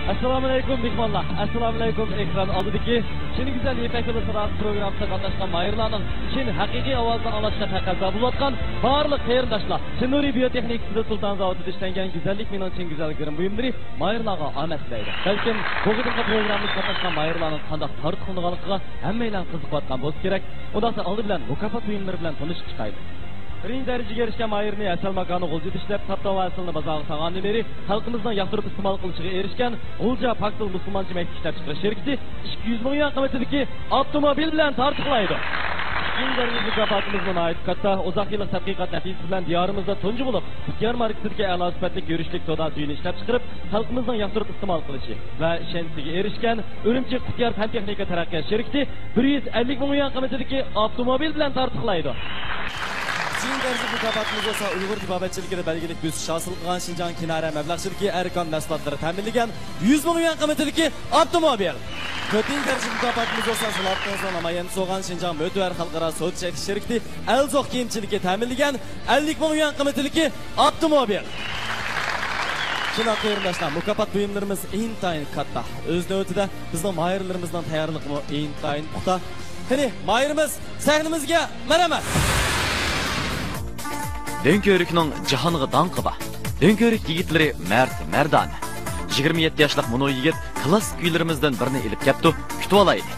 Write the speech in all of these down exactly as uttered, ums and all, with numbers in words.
ئەسسالامۇئەلەيكۇم مېھمانلار، ئەسسالامۇئەلەيكۇم ئېكران ئالدىدىكى چىن گۈزەل يىپەك يولى ساداسى پروگراممىسىغا قاتناشقان ماھىرلارنىڭ چىن ھەقىقىي ئاۋازىنى ئاڭلاشقا تەقەززا بولۇۋاتقان بارلىق قېرىنداشلار. چىن نۇرى بىيو تېخنىكا ئىستىدىيە سۇلتان زاۋۇتىدا ئىشلەنگەن گۈزەللىك مېنىڭ چىن گۈزەل گىرىم بۇيۇملىرى ماھىرلارغا ئامەت تىلەيدۇ. بەلكىم بۇ قېتىمقى پروگراممىمىزغا قاتناشقان ماھىرلارنىڭ قانداق تارتقۇلىنىدىغانلىقىغا ھەممەيلەن قىزىقىۋاتقان بولسا كېرەك. ئۇنداقتا ئالدى بىلەن مۇكاپات بۇيۇملىرى بىلەن تانىشىپ چىقايلى. بىرىنچى دەرىجىگە ئېرىشكەن ماھىرنى ھەسەل ماكانى غۇلجىدا ئىشلەپ، تاپتان ۋە ھەسەلنى بازارغا سالغاندىن بېرى خەلقىمىزنىڭ ياقتۇرۇپ ئىستېمال قىلىشىغا ئېرىشكەن غۇلجا پاكتىل مۇسۇلمانچە مەيدە ئىشلەپچىقىرىش شىركىتى ئىككى يۈز مىڭ يۈەن قىممىتىدىكى ئاپتوموبىل بىلەن تارتۇقلايدۇ. ئىككىنچى دەرىجىلىك مۇكاپاتىمىزمۇ ناھايىتى كاتتا. ئۇزاق يىللىق تەتقىقات نەتىجىسى بىلەن دىيارىمىزدا تۇنجى بولۇپ قۇتيار ماركىسىدىكى ئەلا سۈپەتلىك يۈرۈشلۈك سودا سۈيىنى ئىشلەپچىقىرىپ، خەلقىمىزنىڭ ياقتۇرۇپ ئىستېمال قىلىشى ۋە ئىشەنچىسىگە ئېرىشكەن ئۈرۈمچى قۇتيار پەن تېخنىكا تەرەققىيات شىركىتى بىر يۈز ئەللىك مىڭ يۈەن قىممىتىدىكى ئاپتوموبىل بىلەن تارتۇقلايدۇ. ئۈچىنچى دەرىجىلىك مۇكاپاتىمىز بولسا ئۇيغۇر تېبابەتچىلىكىدە بەلگىلىك بۆسۈش ھاسىل قىلغان شىنجاڭ كىنارە مەبلەغچىلىكى ئەركان مەھسۇلاتلىرى تەمىنلىگەن يۈز مىڭ يۈەن قىممىتىدىكى ئاپتوموبىل. تۆتىنچى دەرىجىلىك مۇكاپاتىمىز بولسا زۇلاتىڭىزنىڭ نامايەندىسى بولغان شىنجاڭ مۆتىۋەر خەلقئارا سودا چەكلىك شىركىتى ئەلزوق كىيىمچىلىكى تەمىنلىگەن ئەللىك مىڭ يۈەن قىممىتىدىكى ئاپتوموبىل. شۇنداق قېرىنداشلار، مۇكاپات بۇيۇملىرىمىز ئىنتايىن كاتتا. ئۆز نۆۋىتىدە بىزنىڭ ماھىرلىرىمىزنىڭ تەييارلىقىمۇ ئىنتايىن پۇختا. قېنى، ماھىرىمىز سەھنىمىزگە مەرھەمەت! دۆڭكۆۋرۈكنىڭ جاھانغا داڭقى بار. دۆڭكۆۋرۈك يىگىتلىرى مەرد، مەردانە. يىگىرمە يەتتە ياشلىق مۇنۇ يىگىت كىلاسسىك كۈيلىرىمىزدىن بىرنى ئېلىپ كەپتۇ، كۈتۈۋالايلى.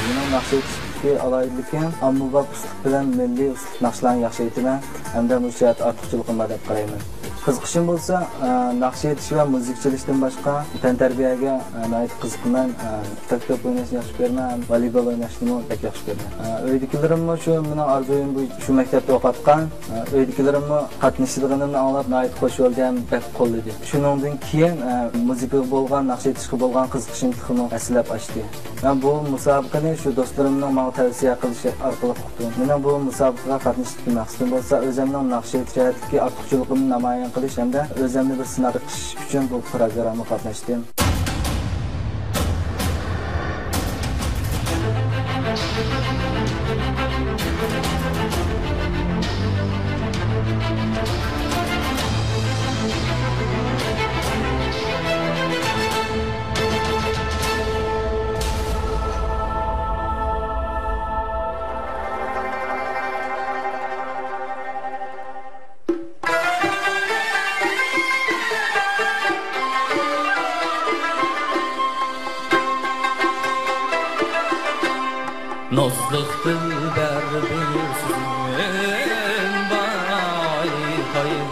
مېنىڭ ناخشا ئېيتىشتىكى ئالاھىدىلىكىم ئاممىباب ئۇسلۇب بىلەن مىللىي ئۇسلۇب ناخشىلارنى ياخشى ئېيتىمەن ھەمدە مۇشۇ جەھەتتە ئارتۇقچىلىقىم بار دەپ قارايمەن. قىزىقىشىم بولسا، ئە، ناخشا ئېيتىش ۋە مۇزىكا چېلىشتىن باشقا تەنتەربىيەگە، ئە، ناھايىتى قىزىقىمەن. ئە، ئىتتىك توپ ئويناشنى ياخشى كۆرىمەن، ۋالىبال ئويناشنىمۇ بەك ياخشى كۆرىمەن. ئە، ئۆيدىكىلىرىممۇ شۇ مېنىڭ ئارزۇيۇم بويىچە شۇ مەكتەپتە ئوقۇۋاتقان. ئە، ئۆيدىكىلىرىممۇ قاتنىشىدىغىنىمنى ئاڭلاپ ناھايىتى خۇش بولدى ھەم بەك قوللىدى. شۇنىڭدىن كېيىن، ئە، مۇزىكىغا بولغان، ناخشا ئېيتىشقا بولغان قىزىقىشىم تېخىمۇ ھەسسىلەپ ئاشتى. مەن بۇ مۇسابىقىنى شۇ دوستلىرىمنىڭ ماڭا تەۋسىيە قىلىشى ئارقىلىق ئۇقتۇم. مېنىڭ بۇ مۇسابىقىگە قاتنىشىشتىكى مەقسىتىم بولسا، ئۆزۈمنىڭ ناخشا ئېيتىش جەھەتتىكى ئارتۇقچىلىقىمنى نامايان قىلىش ھەمدە ئۆزۈمنى بىر سىناپ بېقىش ئۈچۈن بۇ پىروگراممىغا قاتناشتىم. نازلىق دىلبەر بىر سۆزۈڭ بايقايمەن.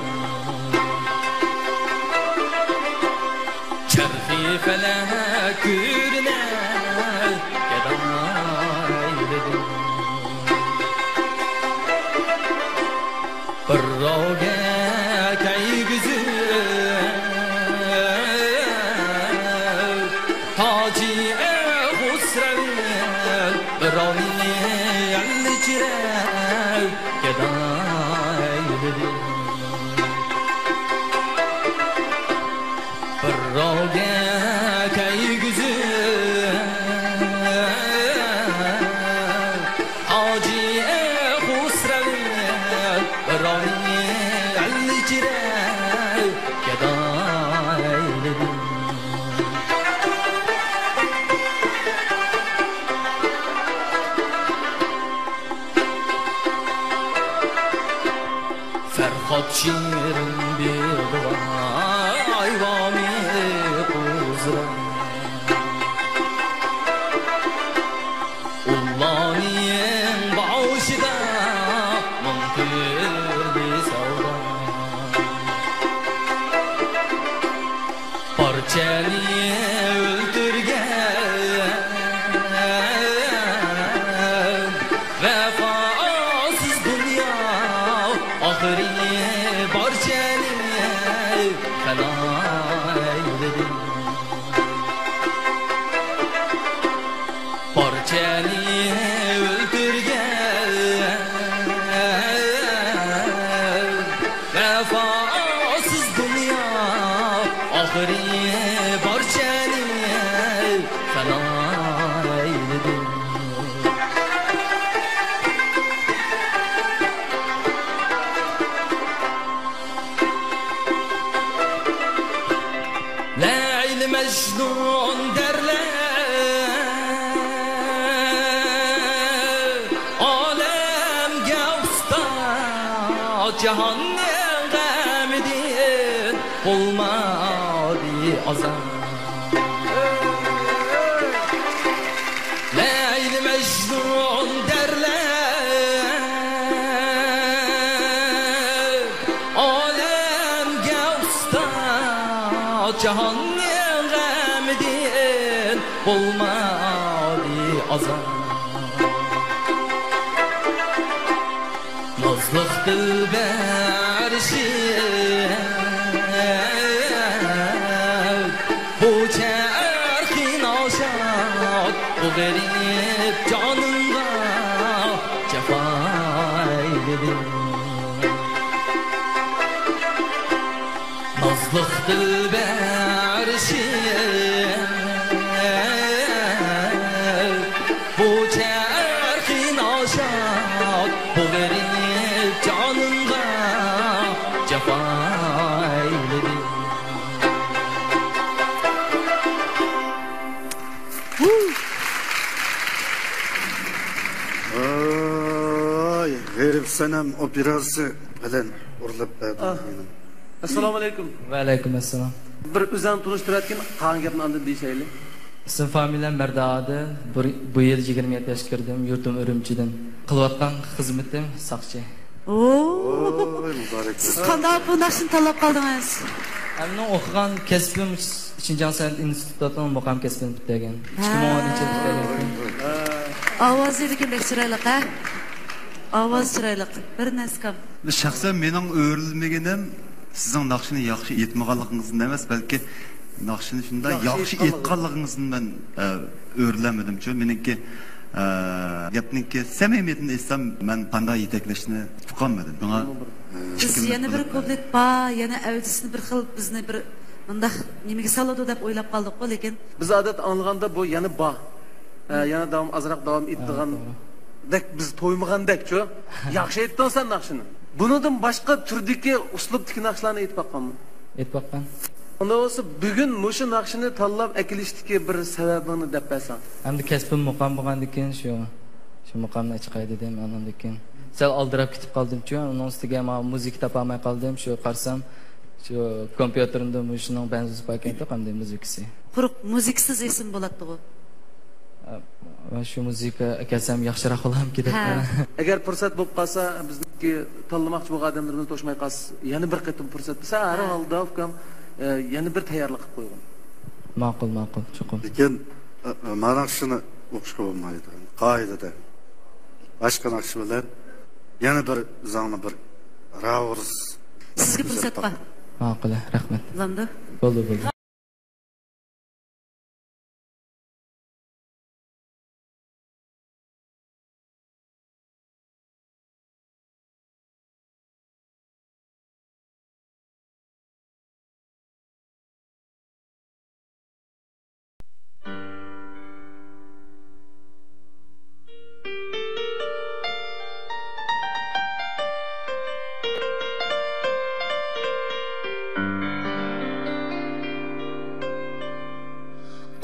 چەرخى پەلەك كۆرۈنەر گەدايلىدىم. بىراۋگە كەيگۈزۈپ تاجى خۇسرەۋ، بىراۋنى ئەلچىرەۋ گەدايلىدىم. بىراۋگە كەيگۈزۈپ ھاجى خۇسرەۋ، بىراۋنى ئەلچىرەۋ گەدايلىدىم. فەرھاد شېرىن بېغىدا ئايۋانى قوزغىدى. ئۇلارنىڭ باشىدا مىڭ تۈرلۈك سەۋدا. پارچىنى ئۆلتۈرگەن ۋاپاسىز دۇنيا، ئاخىرى پارچىنى خالايلىدى. پارچىنى ئۆلتۈرگەن ۋاپاسىز دۇنيا، ئاخىرى پارچىنى خالايلىدى. مەجنۇن دەرلەر ئالەمگە ئۇستا، جاھاننىڭ غەمىدىن بولمىدى ئازاد. لەيلى مەجنۇن دەرلەر ئالەمگە ئۇستا، جاھاننىڭ غەمىدىن بولمىدى ئازاد. نازلىق دىلبەر شېئىر، بۇ چەرخى ناشاد، بۇ غېرىب جانىمغا جاپا ئەيلىدى. نازلىق دىلبەر شېئىر، بۇ چەرخى ناشاد، بۇ غېرىب جانىمغا جاپا ئەيلىدى. ئاي، غېرىب سەنەم ئوپېراسى بىلەن ئۇرۇلۇپ بەردىم. ئاھ. مېنىڭ. ئەسسالامۇ ئەلەيكۇم. ۋەئەلەيكۇم ئەسسالام. بىر ئۆزۈڭنى تونۇشتۇرۇۋەتكىن، قالغان گەپنى ئاندىن دېيىشەيلى. ئىسمىم فامىلەم مەردى ئادىل. بۇ، بۇ يىل يىگىرمە يەتتە ياشقا كىردىم. يۇرتۇم ئۈرۈمچىدىن. قىلىۋاتقان خىزمىتىم ساقچى. ئوي، مۇبارەك. سىز قانداق بۇ ناخشىنى تاللاپ قالدىڭىز؟ ئەمدى ئوقۇغان كەسپىم شىنجاڭ سەنئەت ئىنستىتۇتىنىڭ مۇقام كەسپىنى پۈتتۈرگەن. ئىككى مىڭ ئون ئۈچ يىلى پۈتتۈرگەن. ئاۋازى لېكىن بەك چىرايلىق، ھە؟ ئاۋاز چىرايلىق. بىر نەسكام. شەخسەن مېنىڭ ئۆرۈلمىگىنىم سىزنىڭ ناخشىنى ياخشى ئېيتمىغانلىقىڭىزدىن ئەمەس، بەلكى ناخشىنى شۇنداق ياخشى ياخشى ئېيتقانلىقىڭىزدىن مەن، ئە، ئۆرۈلەلمىدىمچۇ. مېنىڭكى، ئە، گەپنىڭكى سەمىمىيىتىنى ئېيتسام، مەن قانداق يېتەكلەشنى ئۇقالمىدىم. شۇڭا بىز يەنە بىر كۇپلېت بار، يەنە ئەۋجىسىنى بىر خىل بىزنى بىر مۇنداق نېمىگە سالىدۇ دەپ ئويلاپ قالدۇققۇ، لېكىن. بىز ئادەتتە ئاڭلىغاندا بۇ يەنە بار. ئە، يەنە داۋام، ئازراق داۋام ئېتىدىغاندەك، بىز تويمىغاندەكچۇ. ياخشى ئېيتتىڭ سەن ناخشىنى. بۇنىڭدىن باشقا تۈردىكى، ئۇسلۇبتىكى ناخشىلارنى ئېيتىپ باققانمۇ؟ ئېيتىپ باققان. ئۇنداق بولسا، بۈگۈن مۇشۇ ناخشىنى تاللاپ ئەكېلىشتىكى بىر سەۋەبىڭنى دەپ بەرسەڭ. ئەمدى كەسپىم مۇقام بولغاندىن كېيىن شۇ، شۇ مۇقامنى ئاچىقاي دېدىم. ئاندىن كېيىن سەل ئالدىراپ كېتىپ قالدىمچۇ. ئۇنىڭ ئۈستىگە مانا مۇزىكا تاپالماي قالدىم. شۇ قارىسام، شۇ كومپيۇتېرىمدا مۇشۇنىڭ بەنزىسى بار ئىكەنتۇق، ئەمدى مۇزىكىسى. قۇرۇق مۇزىكىسىز ئېسىم بولاتتىغۇ؟ ئە، مانا شۇ مۇزىكا ئەكەلسەم ياخشىراق بولارمىكىن دەپ. ھە. ئەگەر پۇرسەت بولۇپ قالسا، بىزنىڭكى تاللىماقچى بولغان ئادەملىرىمىز توشماي قالسا، يەنە بىر قېتىم پۇرسەت بولسا، ھەر ھە. ھالدا ئۇكام، ئە، يەنە بىر تەييارلىق قىلىپ قويغىن. ماقۇل، ماقۇل، چوقۇم. لېكىن، ئە، ئە، مانا شۇنى ئوقۇشقا بولمايدۇ. قائىدىدە. باشقا ناخشا بىلەن يەنە بىر ئۆزۈڭنى بىر راۋۇرۇس. سىزگە پۇرسەت بار. ماقۇل، رەھمەت. بولامدۇ؟ بولدى، بولدى.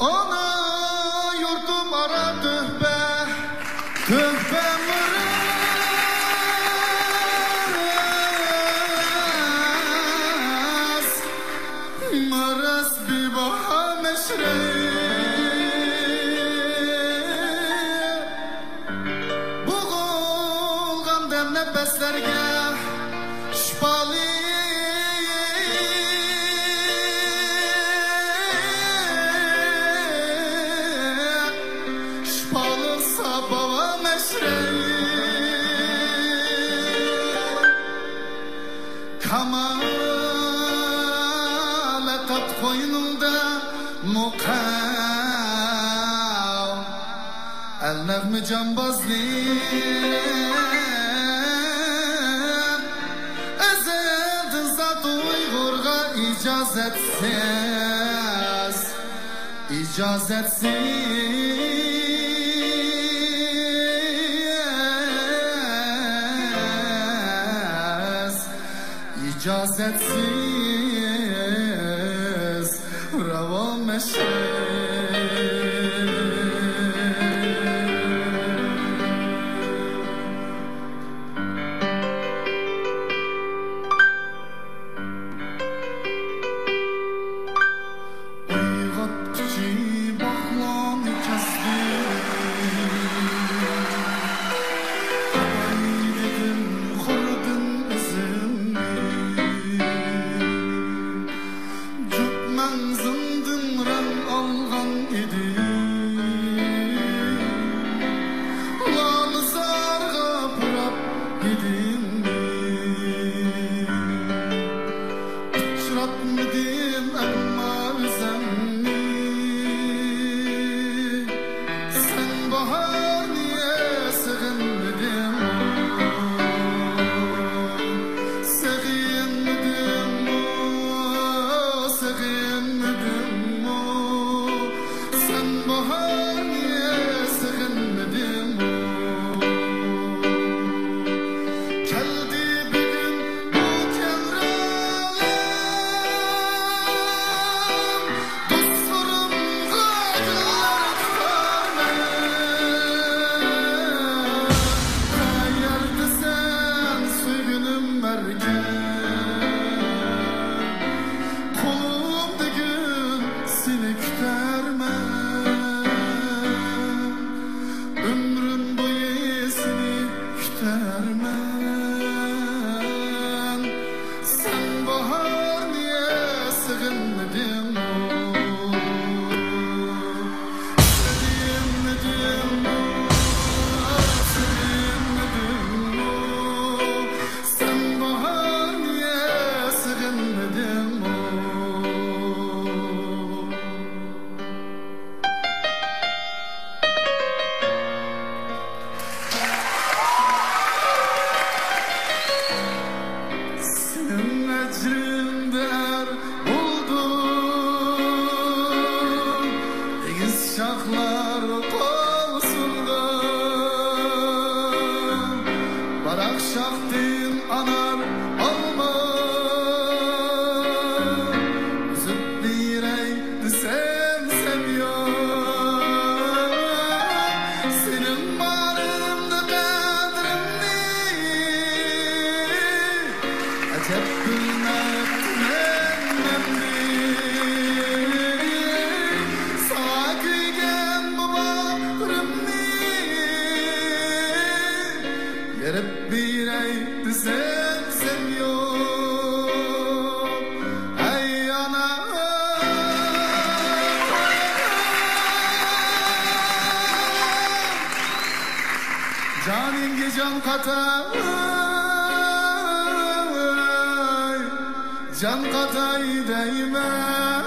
ئانا يۇرتۇم ئارا تۆھپە، تۆھپە مىراس، مىراس بىباھا مەشرەپ. بوغۇلغان دەم نەپەسلەرگە شىپالىق، شىپالىق ساپ ھاۋا مەشرەپ. كامالەت تاپتى قوينۇڭدا مۇقام. ئەل نەغمە جامبازلىق ئەزەلدىن زات ئۇيغۇرغا ئىجازەتسىز، ئىجازەتسىز، ئىجازەتسىز. راۋا مەشرەپ. ئويغاتقۇچى باغلارنى كەزدىم. تاپاي دېدىم خوردىن ئىزىمنى. جۈپ مەڭزىمدىن رەڭ ئالغان ئىدىم. لالىزارغا پۇراپ ئىدىم. ئۇچراتمىدىم ئەمما ئۆزۈڭنى. سەن باھارنى سېغىنمىدىڭمۇ؟ سېغىنمىدىڭمۇ؟ سېغىنمىدىڭمۇ؟ سەن باھارنى سېغىنمىدىڭمۇ؟ كەلدى بۈگۈن بۇ كەمرەلەم، دوستلىرىمغا گۈللەر تۇتارمەن. قەيەردىسەن سۆيگۈنۈم مەرگەن؟ قولۇمدا گۈل سېنى كۈتەرمەن، ئۆمرۈم بويى سېنى كۈتەرمەن. سەن باھارنى سېغىنمىدىڭمۇ؟ سېغىنمىدىڭمۇ؟ سېغىنمىدىڭمۇ؟ سەن باھارنى سېغىنمىدىڭمۇ؟ سېنىڭ ئەجرىڭدە ئەر بولدۇم، ئېگىز شاخلار قوۋسۇنغا، باراق شاختىن ئانار ئالما، ئۈزۈپ بېرەي دېسەم سەن يوق. سېنىڭ بارىڭدا قەدرىمنى ئەجەب بىلمەپتىمەن ئەمدى. ساڭا كۆيگەن بۇ باغرىمنى يېرىپ بېرەي دېسەم سەن يوق. ئەي ئانا. جانىڭغا جان قاتاي، جان قاتاي دەيمەن.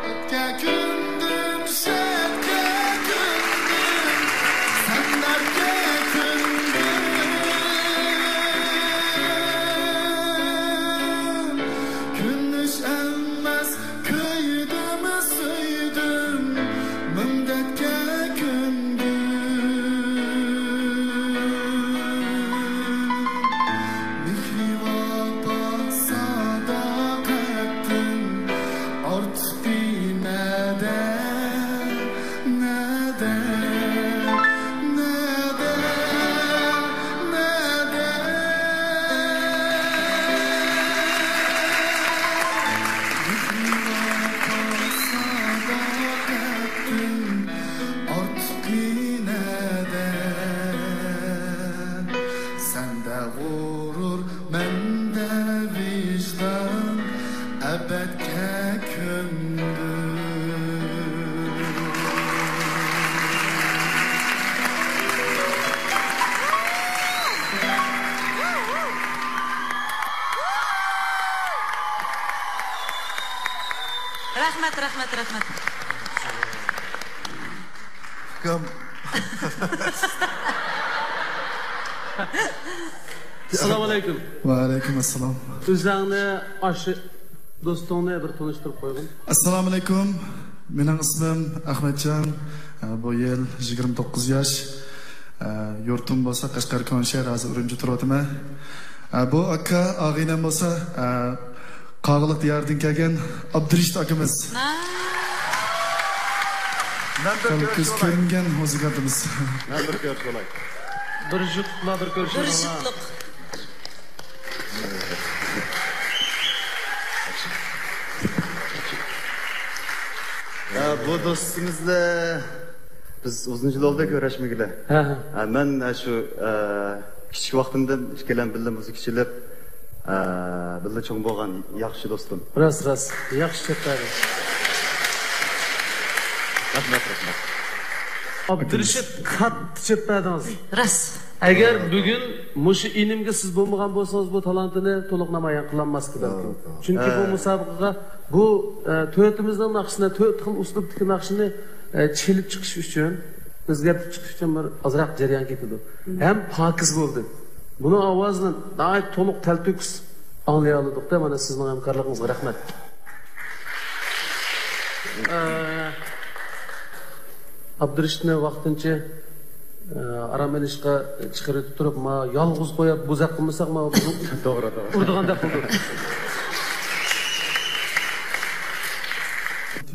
شەتكە كۆندۈم، شەتكە كۆندۈم، سەن دەردكە كۆندۈم. كۆنۈش ئەمەس، كۆيدۈم، سۆيدۈم، مىڭ دەردكە كۆندۈم. مېھرى ۋاپا ساداقەتتىن ئارتۇقى نەدە، نەدە، نەدە، نەدە. مېھرى ۋاپا ساداقەتتىن ئارتۇقى نەدە؟ سەندە غۇرۇر، مەندە ۋىجدان، ئەبەدكە كۆندۈم. رەھمەت، رەھمەت، رەھمەت. ئۇكام. ئەسسالامۇ ئەلەيكۇم. ۋەئەلەيكۇم ئەسسالام. ئۆزۈڭنى، ئاشۇ دوستۇڭنى بىر تونۇشتۇرۇپ قويغىن. ئەسسالامۇ ئەلەيكۇم. مېنىڭ ئىسمىم ئەخمەتجان. بۇ يىل يىگىرمە توققۇز ياش. يۇرتۇم بولسا قەشقەر كونشەھەر، ھازىر ئۈرۈمچىدە تۇرۇۋاتىمەن. بۇ ئاكا، ئاغىنەم بولسا قاغىلىق دىيارىدىن كەلگەن ئابدۇرېشىت ئاكىمىز. مەن بىر كۆرۈش كۆرۈنگەن مۇزىكانتىمىز. مەن بىر كۆرۈش بولاي. بىر جۇتلا بىر كۆرۈش. بىر جۇتلۇق. ھە، بۇ دوستىمىزنى بىز ئۇزۇن يىل بولدى كۆرۈشمىگىلى. ھە، ھە. ھە، مەن، ھە، شۇ، ھە، كىچىك ۋاقتىمدىن ئىككىلەن بىللە مۇزىكا چېلىپ، ھە، بىللە چوڭ بولغان ياخشى دوستۇم. راست، راست. ياخشى چۆپ بەردىڭىز. رەھمەت، رەھمەت. ئابدۇرېشىت، كاتتا چۆپ بەردىڭىز. راست. ئەگەر بۈگۈن مۇشۇ ئىنىمگە سىز بولمىغان بولسىڭىز، بۇ تالانتىنى تولۇق نامايان قىلالماستى بەلكىم. توغرا، توغرا. چۈنكى بۇ مۇسابىقىگە بۇ، ئە، تۆتىمىزنىڭ ناخشىسىنى، تۆت خىل ئۇسلۇبتىكى ناخشىنى، ئە، چېلىپ چىقىش ئۈچۈن، ئۆزگەرتىپ چىقىش ئۈچۈن بىر ئازراق جەريان كېتىدۇ. ھەم پاكىز بولدى. بۇنىڭ ئاۋازىنى ناھايىتى تولۇق تەلتۆكۈس ئاڭلىيالىدۇق-دە، مانا سىزنىڭ ھەمكارلىقىڭىزغا رەھمەت. ئە، ئابدۇرېشىتنى ۋاقتىنچە، ئە، ئارام ئېلىشقا چىقىرىۋېتىپ تۇرۇپ، ما يالغۇز قويۇپ بوزەك قىلمىساق، ما بۇ توغرا، توغرا. ئۇرىدىغاندەك قىلدۇق.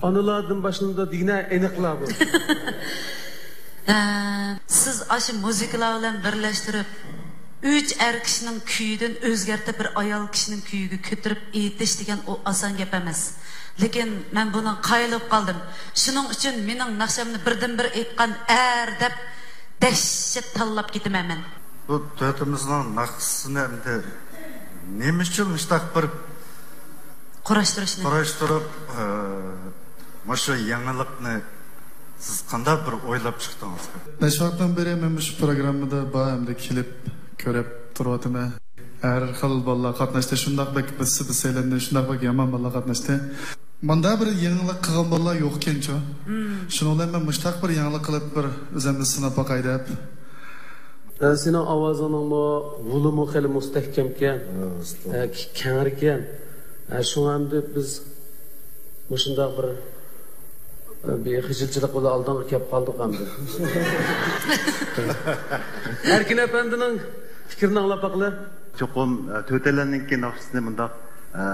ئانىلاردىن باشلىنىدۇ دېگىنە ئېنىقلا بۇ. ئە، سىز ئاشۇ مۇزىكىلار بىلەن بىرلەشتۈرۈپ، ئۈچ ئەر كىشىنىڭ كۈيىدىن ئۆزگەرتىپ، بىر ئايال كىشىنىڭ كۈيىگە كۆتۈرۈپ ئېيتىش دېگەن ئۇ ئاسان گەپ ئەمەس. لېكىن مەن بۇنىڭغا قايىل بولۇپ قالدىم. شۇنىڭ ئۈچۈن مېنىڭ ناخشامنى بىردىنبىر ئېيتقان ئەر دەپ دەھشەت تاللاپ كېتىمەن مەن. بۇ تۆتىمىزنىڭ ناخشىسىنى ئەمدى نېمە ئۈچۈن مۇشتاق بىر قۇراشتۇرۇشنى. قۇراشتۇرۇپ، ئە، مۇشۇ يېڭىلىقنى سىز قانداق بىر ئويلاپ چىقتىڭىز؟ بەش ۋاقىتتىن بېرى مەن مۇشۇ پروگراممىدا بار ئەمدى كېلىپ كۆرۈپ تۇرۇۋاتىمەن. ھەر خىل بالىلار قاتناشتى، شۇنداق بەك بىرسى بىرسى سەيلەندى، شۇنداق بەك يامان بالىلار قاتناشتى. ماندا بىر يېڭىلىق قىلغان بالىلار يوقكەنچۇ؟ شۇنىڭ بىلەن مەن مۇشتاق بىر يېڭىلىق قىلىپ بىر ئۆزۈمنى سىناپ باقاي دەپ. ھە، سېنىڭ ئاۋازىڭنىڭمۇ غولىمۇ خېلى مۇستەھكەمكەن. ھە، ئۇستا. ھە، ك-، كەڭرىكەن. ھە، شۇڭا ئەمدى بىز مۇشۇنداق بىر، بىر خىجىلچىلىق بىلەن ئالدىڭغا كەپ قالدۇق ئەمدى. ئەركىن ئەپەندىنىڭ پىكرىنى ئاڭلاپ باقىلى. چوقۇم، ئە، تۆتەيلەننىڭكى ناخشىسىنى مۇنداق، ئە،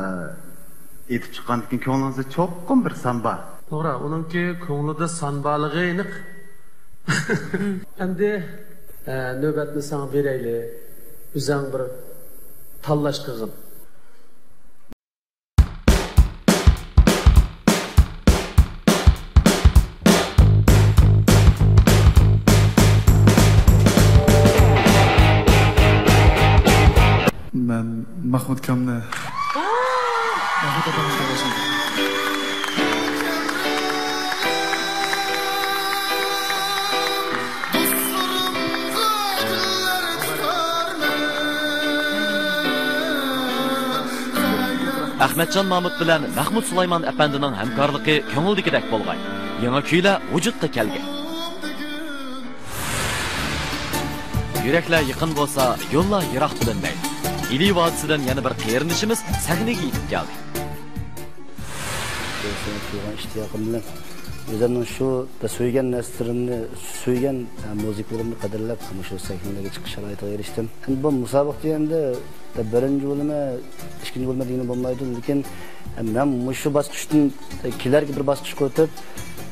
ئېيتىپ چىققاندىن كېيىن كۆڭلىڭىزدە چوقۇم بىر سان بار. توغرا، ئۇنىڭكى كۆڭلىدە سان بارلىقى ئېنىق. ئەمدى، ئە، نۆۋەتنى ساڭا بېرەيلى. ئۆزەڭ بىر تاللاش قىلغىن. مەن مەخمۇت ئاكامنى، مەخمۇت ئاكامنى تاللىسام. ئەخمەتجان مامۇت بىلەن مەخمۇت سۇلايمان ئەپەندىنىڭ ھەمكارلىقى كۆڭۈلدىكىدەك بولغاي. يېڭى كۈيلەر ۋۇجۇدقا كەلگەي. يۈرەكلەر يېقىن بولسا، يوللار يىراق بىلىنمەيدۇ. ئىلى ۋادىسىدىن يەنە بىر قېرىندىشىمىز سەھنىگە يېتىپ كەلدى. سۆيگەن ئىشتىياقىم بىلەن ئۆزۈمنىڭ شۇ بىر سۆيگەن نەرسىلىرىمنى، سۆيگەن، ئە، مۇزىكىلىرىمنى قەدىرلەپ، مۇشۇ سەھنىلەرگە چىقىش شارائىتىغا ئېرىشتىم. ئەمدى بۇ مۇسابىقە دېگەندە، بىرىنچى بولىمەن، ئىككىنچى بولىمەن دېگىنى بولمايدۇ، لېكىن، ئە، مەن مۇشۇ باسقۇچتىن، ئە، كېلەركى بىر باسقۇچقا ئۆتۈپ،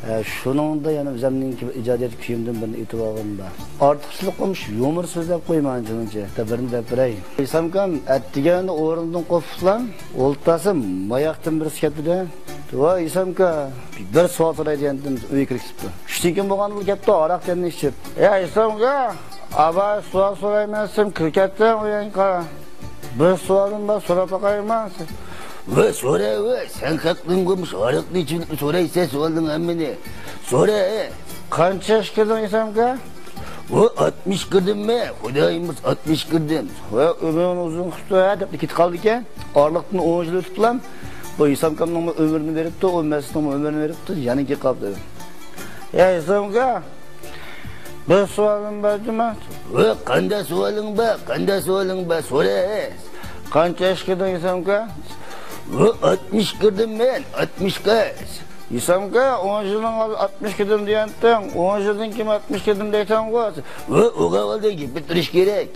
ئە، شۇنىڭدا يەنە ئۆزۈمنىڭكى ئىجادىيەت كۈيۈمدىن بىرنى ئېيتىۋالغىنىمدا. ئارتۇقچىلىقىم شۇ يۇمۇر سۆزلەپ قويمايمەن، شۇنىڭچە. بىرنى دەپ بېرەي. ئېيتسامكەن، ئەتىگەندە ئورنۇمدىن قوپۇپلا ئولتۇرسام، ماياقتىن بىرسى كەپتىدە، ۋاي ئېيتسامكا، بىر سوئال سوراي دېگەندىن ئۆيگە كىرىپ كېتىپتۇ. چۈشتىن كېيىن بولغاندىلا كەپتۇ، ھاراق دېگەننى ئىچىپ. يا ئېيتسامكا، ئابا سوئال سورايمەن دېسەم كىرىپ كەتتىڭ ئۆيۈڭگە. بىر سوئالىم بار، سوراپ باقايمۇ؟ ۋە سورا، ۋە سەن خەقنىڭ مۇشۇ ھاراقنى ئىچىپ سورايسەن سوئالنىڭ ھەممىنى. سورا، ھە. قانچە ياشقا كىردىڭ ئېيتسامكا؟ ۋە ئاتمىش كىردىم مەن، خۇدايىم بۇيرۇسا ئاتمىش كىردىم. ۋە ئۆمرۈڭ ئۇزۇن قىپتۇ ھە دەپ كېتىپ قالىدىكەن. ئارىلىقتىن ئون يىل ئۆتۈپلا بۇ ئېيتسامكامنىڭمۇ ئۆمرىنى بېرىپتۇ، ئۇ مەستنىڭمۇ ئۆمرىنى بېرىپتۇ، يەنە كېلىپ قاپتۇ. يا ئېيتسامكا، بىر سوئالىم بار جۇما. ۋە قانداق سوئالىڭ بار، قانداق سوئالىڭ بار، سورا. قانچە ياشقا كىردىڭ ئېيتسامكا؟ ۋە ئاتمىش كىردىم مەن، ئاتمىشقا. ھېسامكا، ئون يىلدىن ئالدىن ئاتمىش كىردىم دېگەنتىڭ، ئون يىلدىن كېيىن ئاتمىش كىردىم دەيتەڭغۇ. ۋە ئۇغا بولدى، گېپى تۇرۇش كېرەك.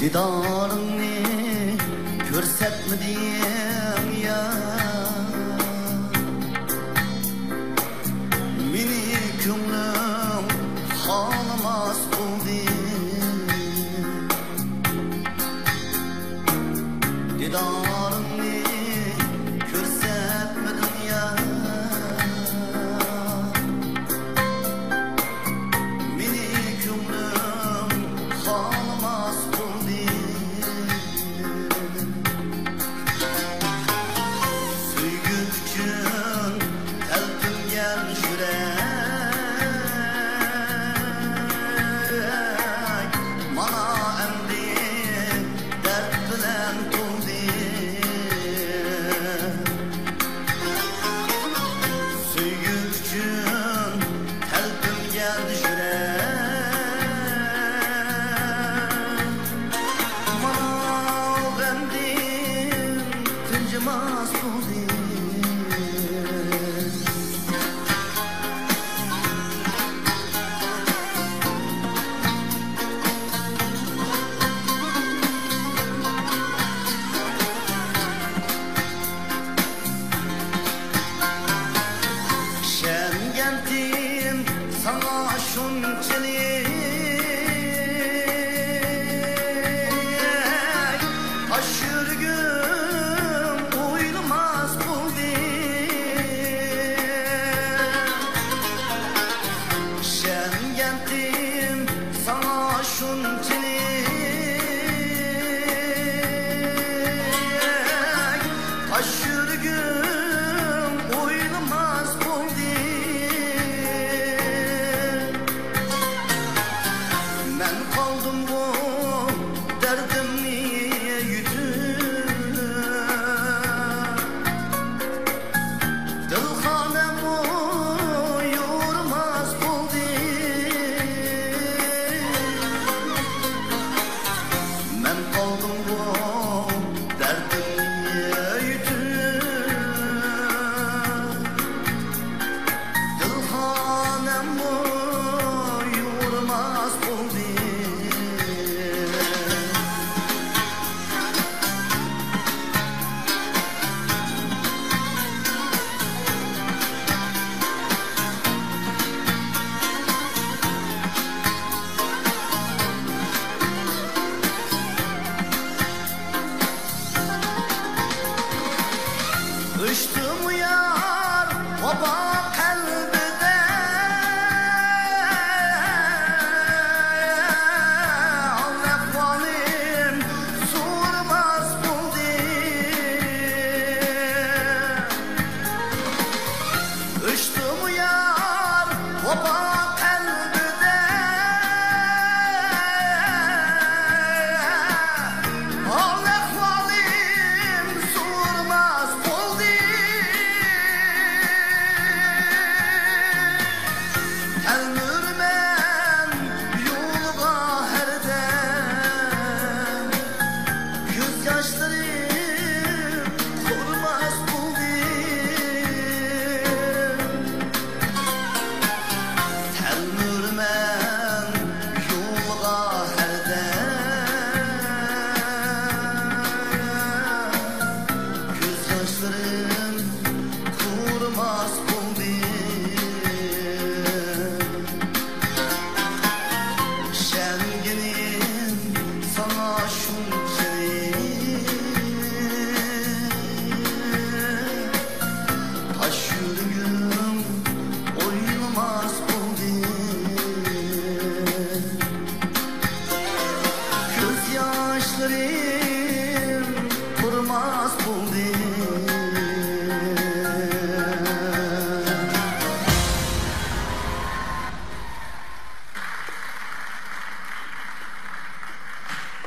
دىدارىڭنى كۆرسەتمىدىڭ يا، مېنى كۆڭلۈڭ خالىماس قىلدى. دىدارىڭنى كۆرسەتمىدىڭ يا، مېنى كۆڭلۈڭ خالىماس بولدى. سۆيگۈ ئۈچۈن تەلپۈنگەن يۈرەك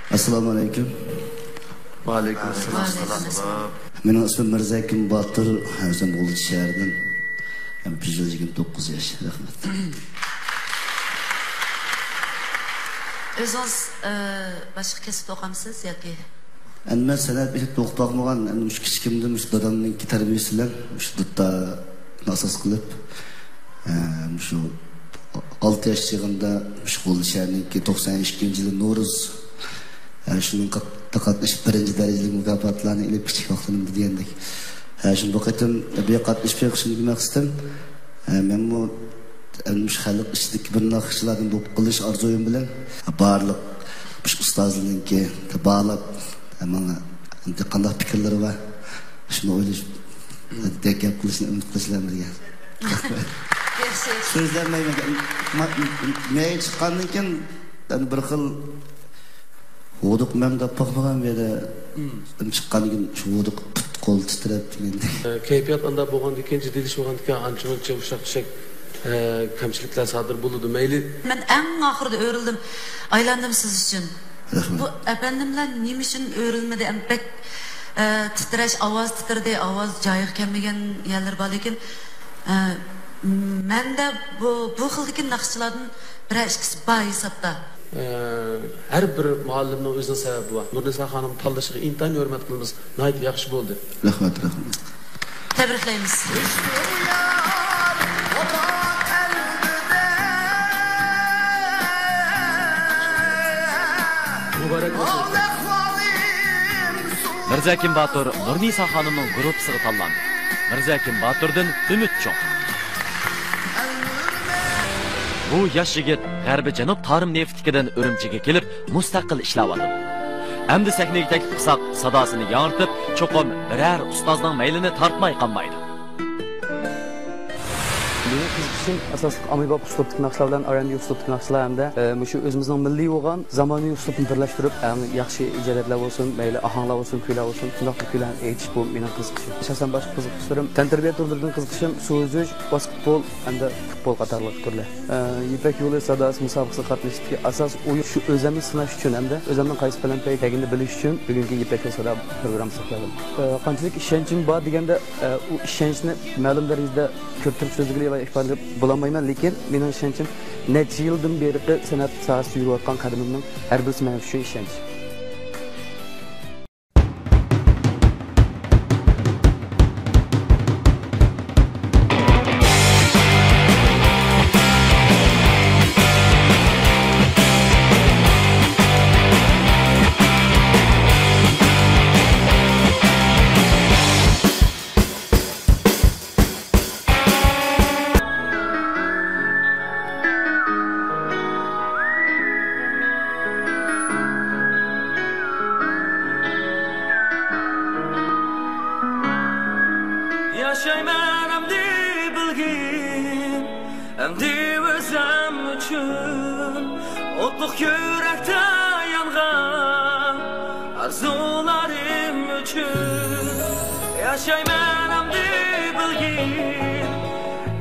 ئەسسالامۇ ئەلەيكۇم. ۋەئەلەيكۇم ئەسسالام. مېنىڭ ئىسمىم مىرزەكىم باتۇر، ئۆزۈم غۇلجا شەھىرىدىن. ھەم بىر يىل يىگىرمە توققۇز ياش. رەھمەت. ئۆزىڭىز، ئە، باشقا كەسىپتە ئوقۇغانمىسىز ياكى؟ ئەمدى مەن سەنئەت مەكتەپتە ئوقۇپ باقمىغان، ئەمدى مۇشۇ كىچىكىمدىن مۇشۇ دادامنىڭكى تەربىيىسى بىلەن مۇشۇ دۇتارنى ئاساس قىلىپ، ئە، مۇشۇ ئالتە ياش چېغىمدا مۇشۇ غۇلجا شەھىرىنىڭكى توقسان ئىككىنچى يىلى نورۇز، ئە، شۇنىڭغا قاتنىشىپ بىرىنچى دەرىجىلىك مۇكاپاتلارنى ئېلىپ كىچىك ۋاقتىمدا دېگەندەك. ئە، شۇ بۇ قېتىم بۇ يەرگە قاتنىشىپ چىقىشىمدىكى مەقسىتىم، ئە، مەنمۇ ئەمدى مۇشۇ خەلق ئىچىدىكى بىر ناخشىچىلاردىن بولۇپ قېلىش ئارزۇيۇم بىلەن بارلىق مۇشۇ ئۇستازلىرىنىڭكى باھالاپ، ماڭا ئەمدى قانداق پىكىرلىرى بار، شۇنى ئويلىشىپ، گەپ قىلىشنى ئۈمىد قىلىش بىلەن بىرگە. ياخشى. سۆزلەنمەيمەن. ما-، مەيگە چىققاندىن كېيىن، يەنە بىر خىل ھودۇق مەن دەپ باقمىغان بۇ يەردە. چىققاندىن كېيىن شۇ ھودۇق پۇت قول تىترەپ دېگەندەك. ئە، كەيپىيات ئانداق بولغاندىن كېيىن، جىددىيلىشىپ بولغاندىن كېيىن ئانچە-مۇنچە ئۇششاق-چۈششەك، ئە، كەمچىلىكلەر سادىر بولىدۇ. مەيلى. مەن ئەڭ ئاخىرىدا ئۆرۈلدۈم. ئايلاندىم سىز ئۈچۈن. رەھمەت. بۇ ئەپەندىملەر نېمە ئۈچۈن ئۆرۈلمىدى؟ ئەم، بەك، ئە، تىترەش، ئاۋاز تىترىدى، ئاۋاز جايىغا كەلمىگەن يەرلىرى بار، لېكىن، ئە، مەندە بۇ، بۇ خىلدىكى ناخشىچىلاردىن بىرەر ئىككىسى بار ھېسابتا. ئە، ھەر بىر مۇئەللىمنىڭ ئۆزىنىڭ سەۋەبى بار. نۇرنىسا خانىم تاللىشىغا ئىنتايىن ھۆرمەت قىلىمىز. ناھايىتى ياخشى بولدى. رەھمەت، رەھمەت. تەبرىكلەيمىز. مۇبارەك بولسۇن. مىرزەكىم باتۇر نۇرنىسا خانىمنىڭ گۇرۇپپىسىغا تاللاندى. مىرزەكىم باتۇردىن ئۈمىد چوڭ. بۇ ياش يىگىت غەربىي جەنۇب تارىم نېفىتلىكىدىن ئۈرۈمچىگە كېلىپ، مۇستەقىل ئىشلەۋاتىدۇ. ئەمدى سەھنىگە تەكلىپ قىلساق، ساداسىنى ياڭرىتىپ، چوقۇم بىرەر ئۇستازنىڭ مەيلىنى تارتماي قالمايدۇ. مېنىڭ قىزىقىشىم ئاساسلىق ئاممىباب ئۇسلۇبتىكى ناخشىلار بىلەن ئار ئەند بى ئۇسلۇبتىكى ناخشىلار ھەمدە، ئە، مۇشۇ ئۆزىمىزنىڭ مىللىي بولغان زامانىۋى ئۇسلۇبنى بىرلەشتۈرۈپ، ئەڭ ياخشى ئىجادىيەتلەر بولسۇن، مەيلى ئاھاڭلار بولسۇن، كۈيلەر بولسۇن، شۇنداقلا كۈيلەرنى ئېيتىش، بۇ مېنىڭ قىزىقىشىم. شەخسەن باشقا قىزىقىشلىرىم، تەنتەربىيە تۈرلىرىدىن قىزىقىشىم سۇ ئۈزۈش، ۋاسكېتبول ھەمدە پۇتبول قاتارلىق تۈرلەر. ئە، يىپەك يولى ساداسى مۇسابىقىسىگە قاتنىشىشتىكى ئاساس ئويۇن شۇ ئۆزۈمنى سىناش ئۈچۈن ھەمدە ئۆزۈمنىڭ قايسى پەلەمپەيگە كەلگىنىنى بىلىش ئۈچۈن بۈگۈنكى يىپەك يولى سادا پروگراممىسىغا كەلدىم. ئە، قانچىلىك ئىشەنچىم بار دېگەندە، ئە، ئۇ ئىشەنچنى مەلۇم دەرىجىدە كۆپتۈرۈپ سۆزلىگىلى ۋە ئىپادىلەپ بولالمايمەن، لېكىن مېنىڭ ئىشەنچىم نەچچە يىلدىن بېرىقى سەنئەت ساھەسىدە يۈرۈۋاتقان قەدىمىمنىڭ ھەر بىرسى مەن ئۈچۈن ئىشەنچ. ياشايمەن ئەمدى بىلگىن، ئەمدى ئۆزۈم ئۈچۈن، ئوتلۇق يۈرەكتە يانغان ئارزۇلارىم ئۈچۈن. ياشايمەن ئەمدى بىلگىن،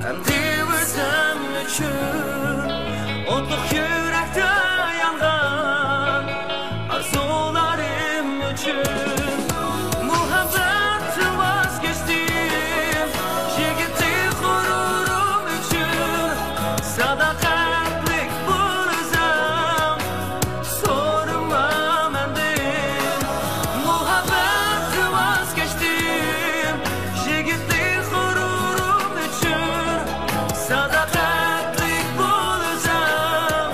ئەمدى ئۆزۈم ئۈچۈن، ئوتلۇق يۈرەكتە يانغان ئارزۇلارىم ئۈچۈن. مۇھەببەتتىن ۋاز كەچتىم، يىگىتلىك غۇرۇرۇم ئۈچۈن. ساداقەتلىك بول ئۆزۈڭ، سورىما مەندىن. مۇھەببەتتىن ۋاز كەچتىم، يىگىتلىك غۇرۇرۇم ئۈچۈن. ساداقەتلىك بول ئۆزۈڭ،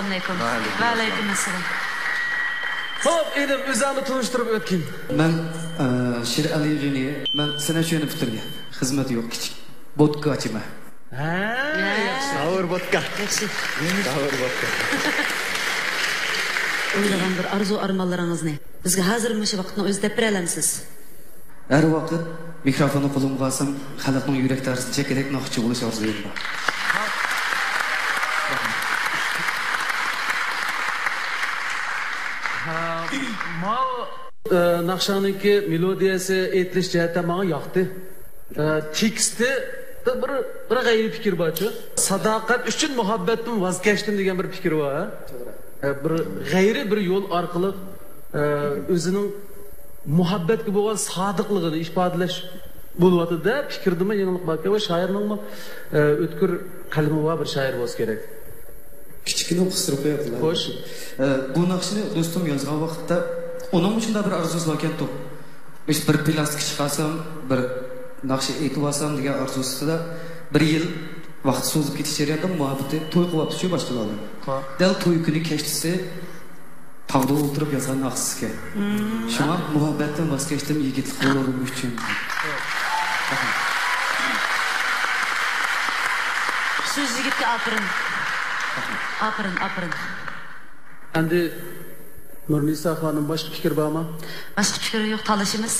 ئەلەيكۇم. ۋەئەلەيكۇم ئەسسالام. خوپ، ئىنىم، ئۆزۈڭنى تونۇشتۇرۇپ ئۆتكىن. مەن، ئە، شىرئەلى غېنى. مەن سەنئەت يولىنى پۈتتۈرگەن. خىزمەت يوق، كىچىك بوتكا ئاچىمەن. ھە، ھە. ياخشى. ساۋۇر بوتكا. ياخشى. ساۋۇر بوتكا. ئويلىغان بىر ئارزۇ ئارمانلىرىڭىزنى بىزگە ھازىر مۇشۇ ۋاقىتنىڭ ئۆزىدە دەپ بېرەلەمسىز؟ ھەر ۋاقىت مىكروفوننى قولۇمغا ئالسام، خەلقنىڭ يۈرەك تارىسىنى چەككۈدەك ناخشىچى بولۇش ئارزۇيۇم بار. ھە، ماۋۇ، ئە، ناخشاڭنىڭكى مېلودىيەسى، ئېيتىلىش جەھەتتە ماڭا ياقتى. ئە، تېكىستىدە بىر، بىر غەيرىي پىكىر بارچۇ. ساداقەت ئۈچۈن مۇھەببەتتىن ۋاز كەچتىم دېگەن بىر پىكىر بار، ھە؟ ئە، بىر غەيرىي بىر يول ئارقىلىق، ئە، ئۆزىنىڭ مۇھەببەتكە بولغان سادىقلىقىنى ئىپادىلەش بولۇۋاتىدۇ-دە، پىكىردىمۇ يېڭىلىق باركەن ۋە شائىرنىڭمۇ، ئە، ئۆتكۈر قەلىمى بار بىر شائىر بولسا كېرەك. كىچىككىنە قىستۇرۇپ قويۇپتىلا. خوش. ئە، بۇ ناخشىنى دوستۇم يازغان ۋاقىتتا ئۇنىڭمۇ شۇنداق بىر ئارزۇسى باركەنتۇ. مۇشۇ بىر پىلاستىكا چىقارسام، بىر ناخشا ئېيتىۋالسام دېگەن ئارزۇسىدا بىر يىل ۋاقىت سوزۇپ كېتىش جەريانىدا مۇھەببىتى توي قىلىۋاپتۇ-چۇ باشقىلار بىلەن. ھا. دەل توي كۈنى كەچلىسى تاغدا ئولتۇرۇپ يازغان ناخشىسىكەن. مم. شۇڭا مۇھەببەتتىن ۋاز كەچتىم يىگىتلىك غۇرۇرۇم ئۈچۈن. سۆز يىگىتكە ئاپىرىن. ئاپىرىن، ئاپىرىن. ئەمدى نۇرنىسا خانىم، باشقا پىكىر بارمۇ؟ باشقا پىكىر يوق، تالىشىمىز.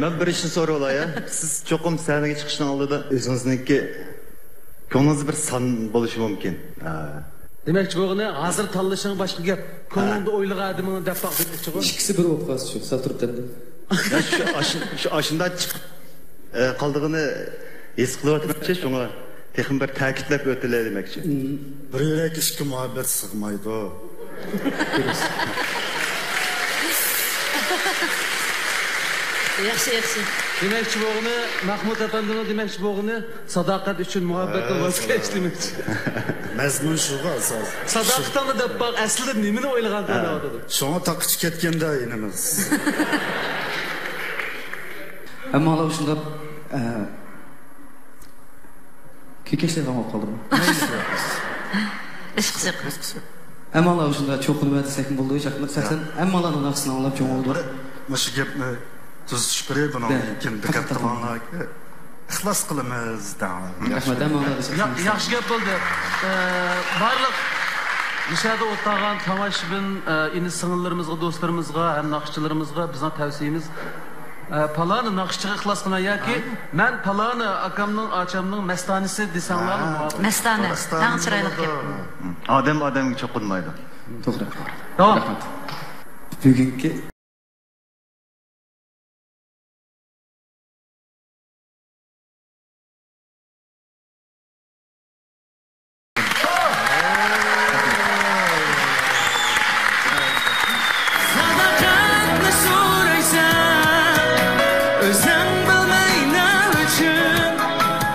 مەن بىر ئىشنى سوراۋالاي، ھە؟ سىز چوقۇم سەھنىگە چىقىشنىڭ ئالدىدا ئۆزىڭىزنىڭكى كۆڭلىڭىزدە بىر سان بولۇشى مۇمكىن. ھە. دېمەكچى بولغىنى، ھازىر تاللىشىڭ باشقا گەپ. كۆڭلۈڭدە ھە. ئويلىغان ئادىمىڭنى دەپ باق دېمەكچىغۇ. ئىككىسى بىر بولۇپ قالسا شۇ، سەل تۇرۇپ دەمدىم. يا، شۇ ئاش-، شۇ ئاشۇنداق چىقىپ، ئە، قالىدىغىنى ھېس قىلىۋاتىمەنچۇ، شۇڭا تېخىمۇ بىر تەكىتلەپ ئۆتىلەي دېمەكچى. مم. بىر يۈرەك ئىككى مۇھەببەت سىغمايدۇ. ياخشى، ياخشى. دېمەكچى بولغىنى، مەھمۇد ئەپەندىنىڭ دېمەكچى بولغىنى، ساداقەت ئۈچۈن مۇھەببەتتىن ھە، ۋاز كەچ دېمەكچى. مەزمۇن شۇغۇ ئاساس. ساداقىتىڭنى دەپ باق، ئەسلىدە نېمىنى ئويلىغان ھە. دەۋاتىدۇ. شۇڭا تاقىچى كەتكەندە ئىنىمىز. ھەممىڭلار شۇنداق، ئە، كېكەچلەيدىغان بولۇپ قالدىمۇ؟ ھېچقىسى يوق. ھەممىڭلار شۇنداق چوقۇنۇۋەر دېسەكمۇ بولىدۇ، شەخسەن ھەممىڭلارنىڭ ناخشىسىنى ئاڭلاپ چوڭ بولدۇم. مۇشۇ گەپنى تۈزىتىش كېرەك، بۇنىڭدىن كېيىن دىققەت قىلماڭلار. ئىخلاس قىلىمىز دەڭلار. رەھمەت، ھەممىڭلارغا يا-، ياخشى گەپ بولدى. ئە، بارلىق مۇشۇ يەردە ئولتۇرغان تاماشىبىن، ئە، ئىنى-سىڭىللىرىمىزغا، دوستلىرىمىزغا ھەم ناخشىچىلىرىمىزغا بىزنىڭ تەۋسىيىمىز، ئە، پالانى ناخشىچىغا ئىخلاس قىلىڭ ياكى ھە. مەن پالانى ئاكامنىڭ، ئاچامنىڭ مەستانىسى دېسەڭلارمۇ ھە. مۇۋاپىق. مەستانە. مەستانە تەڭ چىرايلىق بولىدۇ. گەپ. ئادەم ئادەمگە چوقۇنمايدۇ. توغرا. داۋام. رەھمەت. بۈگۈنكى ساداقەتنى سورايسەن، ئۆزۈڭ بىلمەي نېمە ئۈچۈن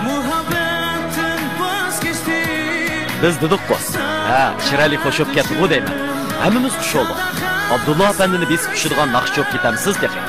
مۇھەببەتتىن ۋاز كەچتىڭ. بىز دېدۇققۇ، ھە، چىرايلىق خوش بوپ كەتتىغۇ دەيمەن. ھەممىمىز خۇش بولدۇق. ئابدۇللا ئەپەندىنى بېسىپ چۈشىدىغان ناخشىچى بوپ كېتەمسىز تېخى.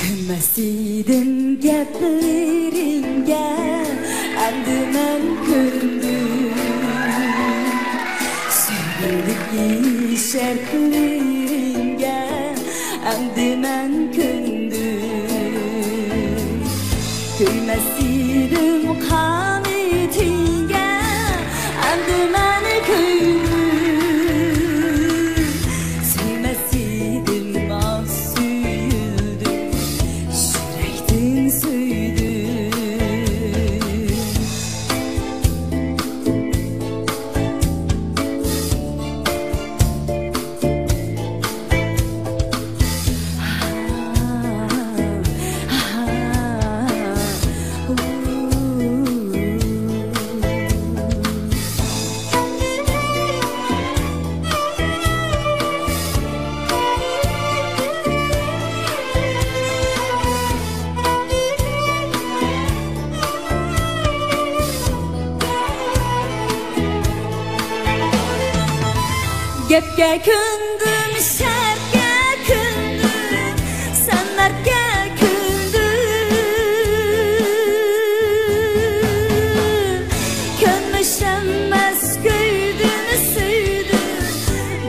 كۆنمەس ئىدىم گەپلىرىڭگە، ئەمدى مەن كۆندۈم. سۆيگۈلۈك شەرتلىرىڭگە، ئەمدى مەن كۆندۈم. كۆيمەس ئىدىم قانىتىڭگە، ئەمدى مەن كۆيدۈم. سۆيمەس ئىدىم، ئاھ، سۆيۈلدۈم، يۈرەكتىن سۆيدۈم. گەپكە كۆندۈم، شەرتكە كۆندۈم، سەن مەردكە كۆندۈم. كۆرمۈش ئەمەس، كۆيدۈم، سۆيدۈم،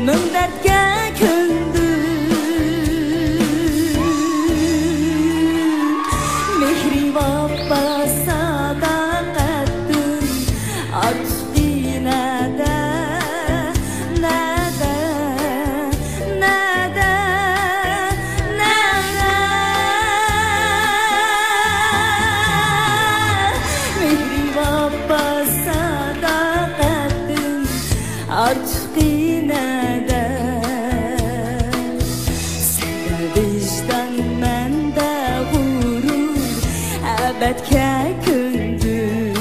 مىڭ دەردكە كۆندۈم. مېھرى، ۋاپا، ساداقەتتىن ئارتۇق نەدە، نەدە، نەدە، نەدە؟ مېھرى، ۋاپا، ساداقەتتىن ئارتۇق نەدە؟ سەندە ۋىجدان، مەندە غۇرۇر، ئەبەدكە كۆندۈم.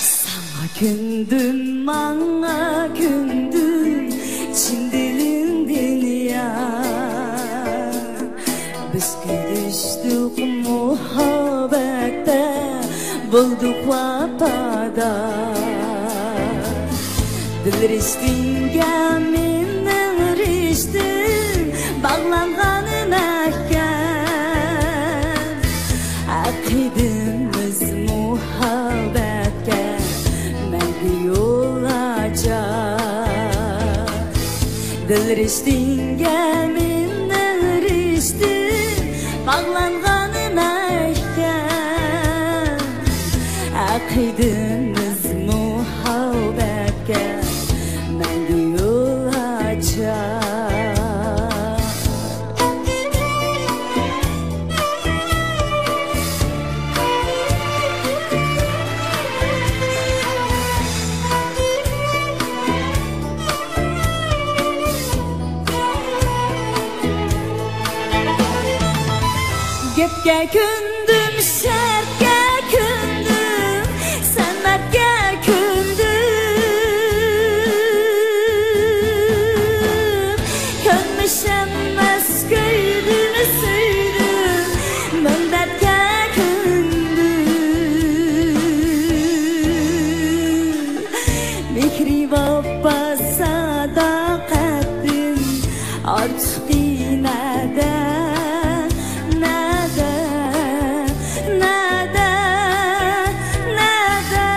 ساڭا كۆندۈم، ماڭا كۆندۈم، چىن دىلىمدىن يار. بىز كۆرۈشتۇق مۇھەببەتتە، بولدۇق ۋاپادار. دىل رىشتىڭگە مېنىڭ رىشتىم باغلانغان مەھكەم. ئەقىدىمىز مۇھەببەتكە مەڭگۈ يول ئاچار. دىل رىشتىڭگە مېنىڭ رىشتىم باغلانغان مەھكەم. ئەقىدىمىز مۇھەببەتكە مەڭگۈ يول ئاچار. گەپكە كۆندۈم، شەرتكە كۆندۈم، سەن مەردكە كۆندۈم. كۆرمۈش ئەمەس، كۆيدۈم، سۆيدۈم، مىڭ دەردكە كۆندۈم. مېھرى، ۋاپا، ساداقەتتىن ئارتۇق نەدە، نەدە، نەدە، نەدە؟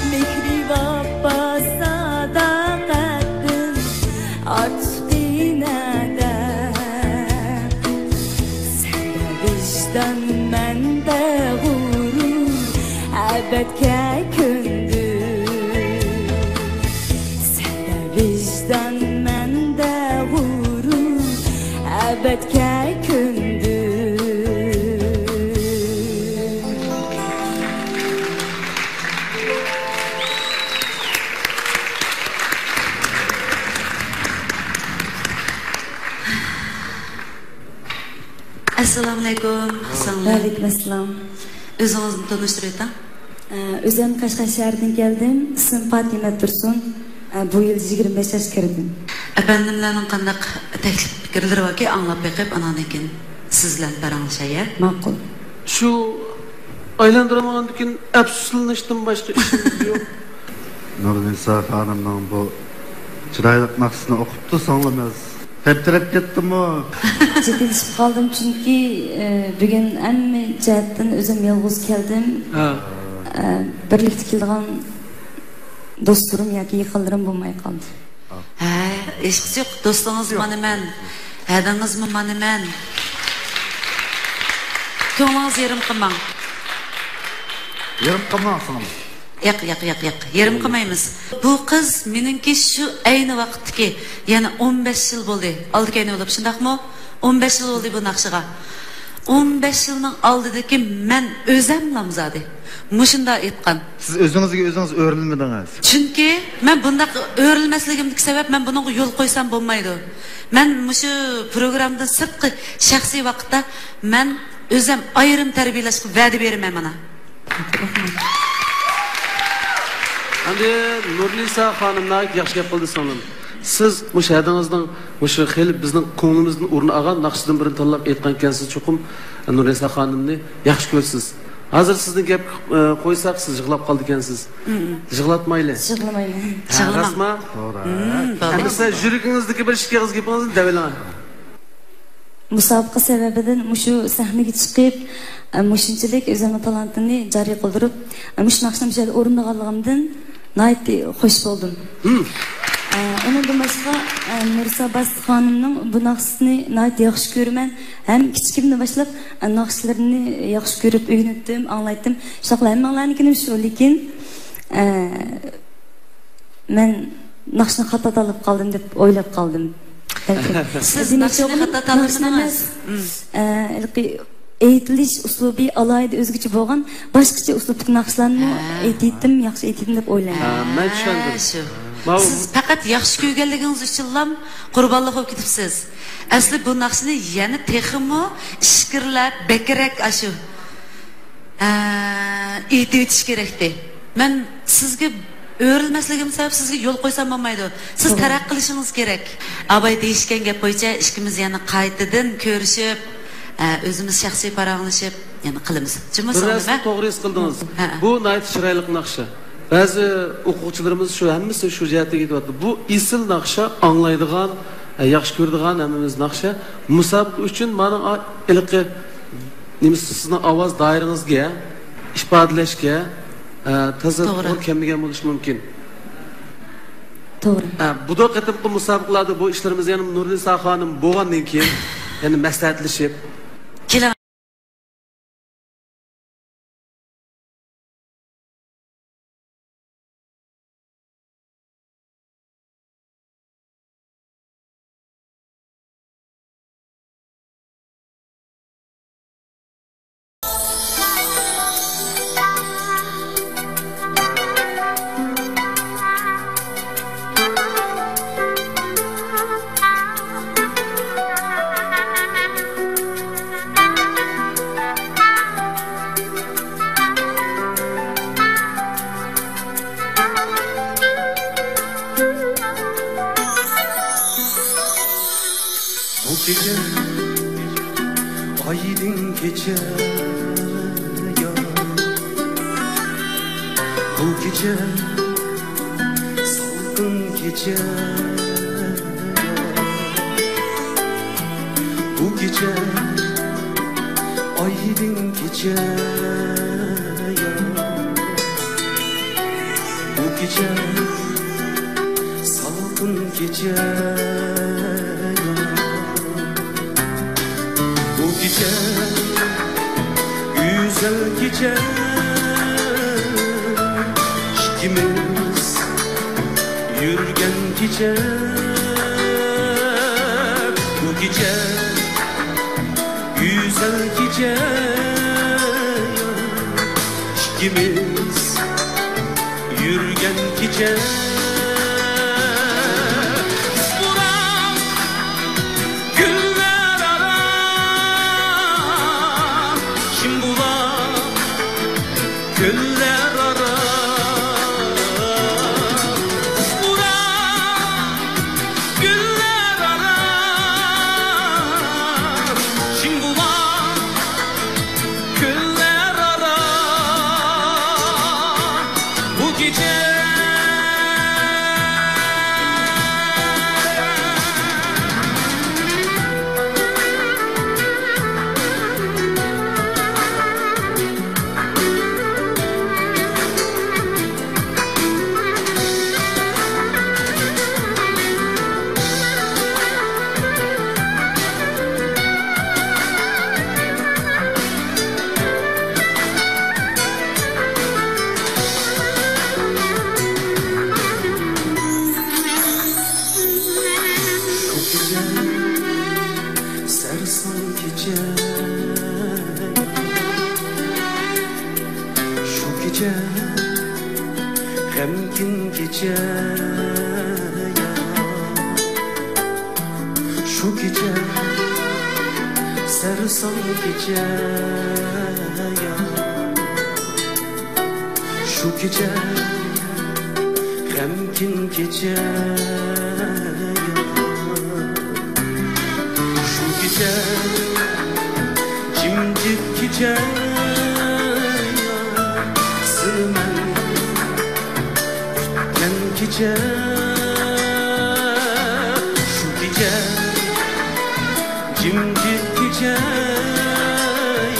مېھرى، ۋاپا، ساداقەتتىن ئارتۇق نەدە؟ سەندە ۋىجدان، مەندە غۇرۇر، ئەبەدكە كۆندۈم. سەندە ۋىجدان، مەندە غۇرۇر، ئەبەدكە كۆندۈم. ئەسسالامۇئەلەيكۇم، سىڭلىم. ۋەئەلەيكۇم ئەسسالام. ئۆزىڭىزنى تونۇشتۇرۇۋېتىڭ. ئە، ئۆزۈم قەشقەر شەھىرىدىن كەلدىم. ئىسمىم پاتىمە تۇرسۇن. ئە، بۇ يىل يىگىرمە بەش ياشقا كىردىم. ئەپەندىملەرنىڭ قانداق تەكلىپ پىكىرلىرى باركى، ئاڭلاپ بېقىپ، ئاناندىن كېيىن سىز بىلەن پاراڭلىشاي، ھە؟ ماقۇل. شۇ ئايلاندۇرالمىغاندىن كېيىن ئەپسۇسلىنىشتىن باشقا ئىشىمىز يوق. نۇرنىسا خانىمنىڭ بۇ چىرايلىق ناخشىسىنى ئوقۇپتۇ سىڭلىمىز. تەمتىرەپ كەتتىمۇ؟ جىددىيلىشىپ قالدىم، چۈنكى، ئە، بۈگۈن ھەممە جەھەتتىن ئۆزۈم يالغۇز كەلدىم. ھە. ئە، بىرلىكتە كېلىدىغان دوستلىرىم ياكى يېقىنلىرىم بولماي قالدى. ھە، ھېچقىسى يوق. دوستىڭىز مانا مەن. ھەدىڭىزمۇ مانا مەن. كۆڭلىڭىز يېرىم قىلماڭ. يېرىم قىلماڭ، سىڭلىم. ياق، ياق، ياق، ياق. يېرىم قىلمايمىز. بۇ قىز مېنىڭكى شۇ ئەينى ۋاقىتتىكى، يەنى ئون بەش يىل بولدى. ئالدى كەينى بولۇپ، شۇنداقمۇ؟ ئون بەش يىل بولدى بۇ ناخشىغا. ئون بەش يىلنىڭ ئالدىدىكى مەن ئۆزەم نامزادى. مۇشۇنداق ئېيتقان. سىز ئۆزىڭىزگە ئۆزىڭىز ئۆرۈلمىدىڭىز. چۈنكى مەن بۇنداق ئۆرۈلمەسلىكىمدىكى سەۋەب، مەن بۇنىڭغا يول قويسام بولمايدۇ. مەن مۇشۇ پروگراممىدىن سىرتقى شەخسىي ۋاقىتتا مەن ئۆزۈم ئايرىم تەربىيەلەشكە ۋەدە بېرىمەن مانا. ئەمدى نۇرنىسا خانىم ناھايىتى ياخشى گەپ قىلدى سىڭلىم. سىز مۇشۇ ھەدىڭىزنىڭ مۇشۇ خېلى بىزنىڭ كۆڭلىمىزدىن ئورۇن ئالغان ناخشىدىن بىرنى تاللاپ ئېيتقان ئىكەنسىز، چوقۇم نۇرنىسا خانىمنى ياخشى كۆرىسىز. ھازىر سىزنى گەپ، ئە، قويساق، سىز يىغلاپ قالىدىكەنسىز. يىغلاتمايلى. يىغلىمايلى. ھە، يىغلىماڭ. راستما؟ توغرا. ئەمىسە يۈرىكىڭىزدىكى بىر ئىككى ئېغىز گېپىڭىزنى دەۋېلىڭ. مۇسابىقە سەۋەبىدىن مۇشۇ سەھنىگە چىقىپ، ئە، مۇشۇنچىلىك ئۆزۈمنىڭ تالانتىنى جارى قىلدۇرۇپ، ئە، مۇشۇ ناخشىنى مۇشۇ يەردە ئورۇندىغانلىقىمدىن ناھايىتى خۇش بولدۇم. ئە، ئۇنىڭدىن باشقا، ئە، نۇرسا باستى خانىمنىڭ بۇ ناخشىسىنى ناھايىتى ياخشى كۆرىمەن. ھەم كىچىكىمدىن باشلاپ، ئە، ناخشىلىرىنى ياخشى كۆرۈپ ئۆگىنىتتىم، ئاڭلايتتىم. شۇنداقلا ھەممىڭلارنىڭكىنى شۇ، لېكىن، ئە، مەن ناخشىنى خاتا تاللاپ قالدىم دەپ ئويلاپ قالدىم. بەلكىم. سىز ناخشىنى خاتا تاللىدىڭىز. ئە، ھېلىقى ئېيتىلىش ئۇسلۇبى ئالاھىدە ئۆزگىچە بولغان، باشقىچە ئۇسلۇبتىكى ناخشىلارنىمۇ ئېيتىتتىم، ياخشى ئېيتىتتىم دەپ ئويلايمەن. ھە، مەن چۈشەندىم. شۇ. سىز پەقەت ياخشى كۆرگەنلىكىڭىز ئۈچۈنلا قۇربانلىق بولۇپ كېتىپسىز. ئەسلى بۇ ناخشىنى يەنە تېخىمۇ ئىچكىرىلەپ، بەكرەك ئاشۇ ئە، ئېيتىۋېتىش كېرەكتى. مەن سىزگە ئۆرۈلمەسلىكىم سەۋەب سىزگە يول قويسام بولمايدۇ. سىز تەرەققىي قىلىشىڭىز كېرەك. ئاباي دېيىشكەن گەپ بويىچە ئىككىمىز يەنە قايتىدىن كۆرۈشۈپ، ئە، ئۆزىمىز شەخسىي پاراڭلىشىپ يەنە قىلىمىز. جۇمۇ بىر سىڭلىم، نەرسىنى ھە؟ توغرا ھېس قىلدىڭىز. ھە. بۇ ناھايىتى چىرايلىق ناخشا. بەزى ئوقۇغۇچىلىرىمىز شۇ ھەممىسى شۇ جەھەتتە كېتىۋاتىدۇ. بۇ ئېسىل ناخشا، ئاڭلايدىغان، ئە، ياخشى كۆرىدىغان ھەممىمىز ناخشا. مۇسابىقە ئۈچۈن مانا، ئا، ھېلىقى نېمىسى، سىزنىڭ ئاۋاز دائىرىڭىزگە، ئىپادىلەشكە، ئە، تازا توغرا. توغرا كەلمىگەن بولۇشى مۇمكىن. توغرا. ئە، بۇ قېتىمقى مۇسابىقىلاردا بۇ ئىشلىرىمىز يەنە نۇرنىسا خانىم بولغاندىن كېيىن يەنە مەسلىھەتلىشىپ. كېلىڭ. بۇ كېچە ئايدىڭ كېچە، يا. بۇ كېچە سالقىن كېچە، يا. بۇ كېچە ئايدىڭ كېچە، يا. بۇ كېچە سالقىن كېچە، بۇ كېچە گۈزەل كېچە، ئىككىمىز يۈرگەن كېچە، بۇ كېچە گۈزەل كېچە، ئىككىمىز يۈرگەن كېچە. پۇراق گۈللەر ئارا، شىم بۇلاق كۆللەر ئارا، پۇراق گۈللەر ئارا، شىم بۇلاق كۆللەر ئارا، بۇ كېچە. شۇ كېچە سەرسان كېچە، شۇ كېچە غەمكىن كېچە، شۇ كېچە سەرسان كېچە، شۇ كېچە، غەمكىن كېچە، شۇ كېچە، جىمجىت كېچە، سېنى مەن كۈتكەن كېچە، شۇ كېچە، جىمجىت كېچە،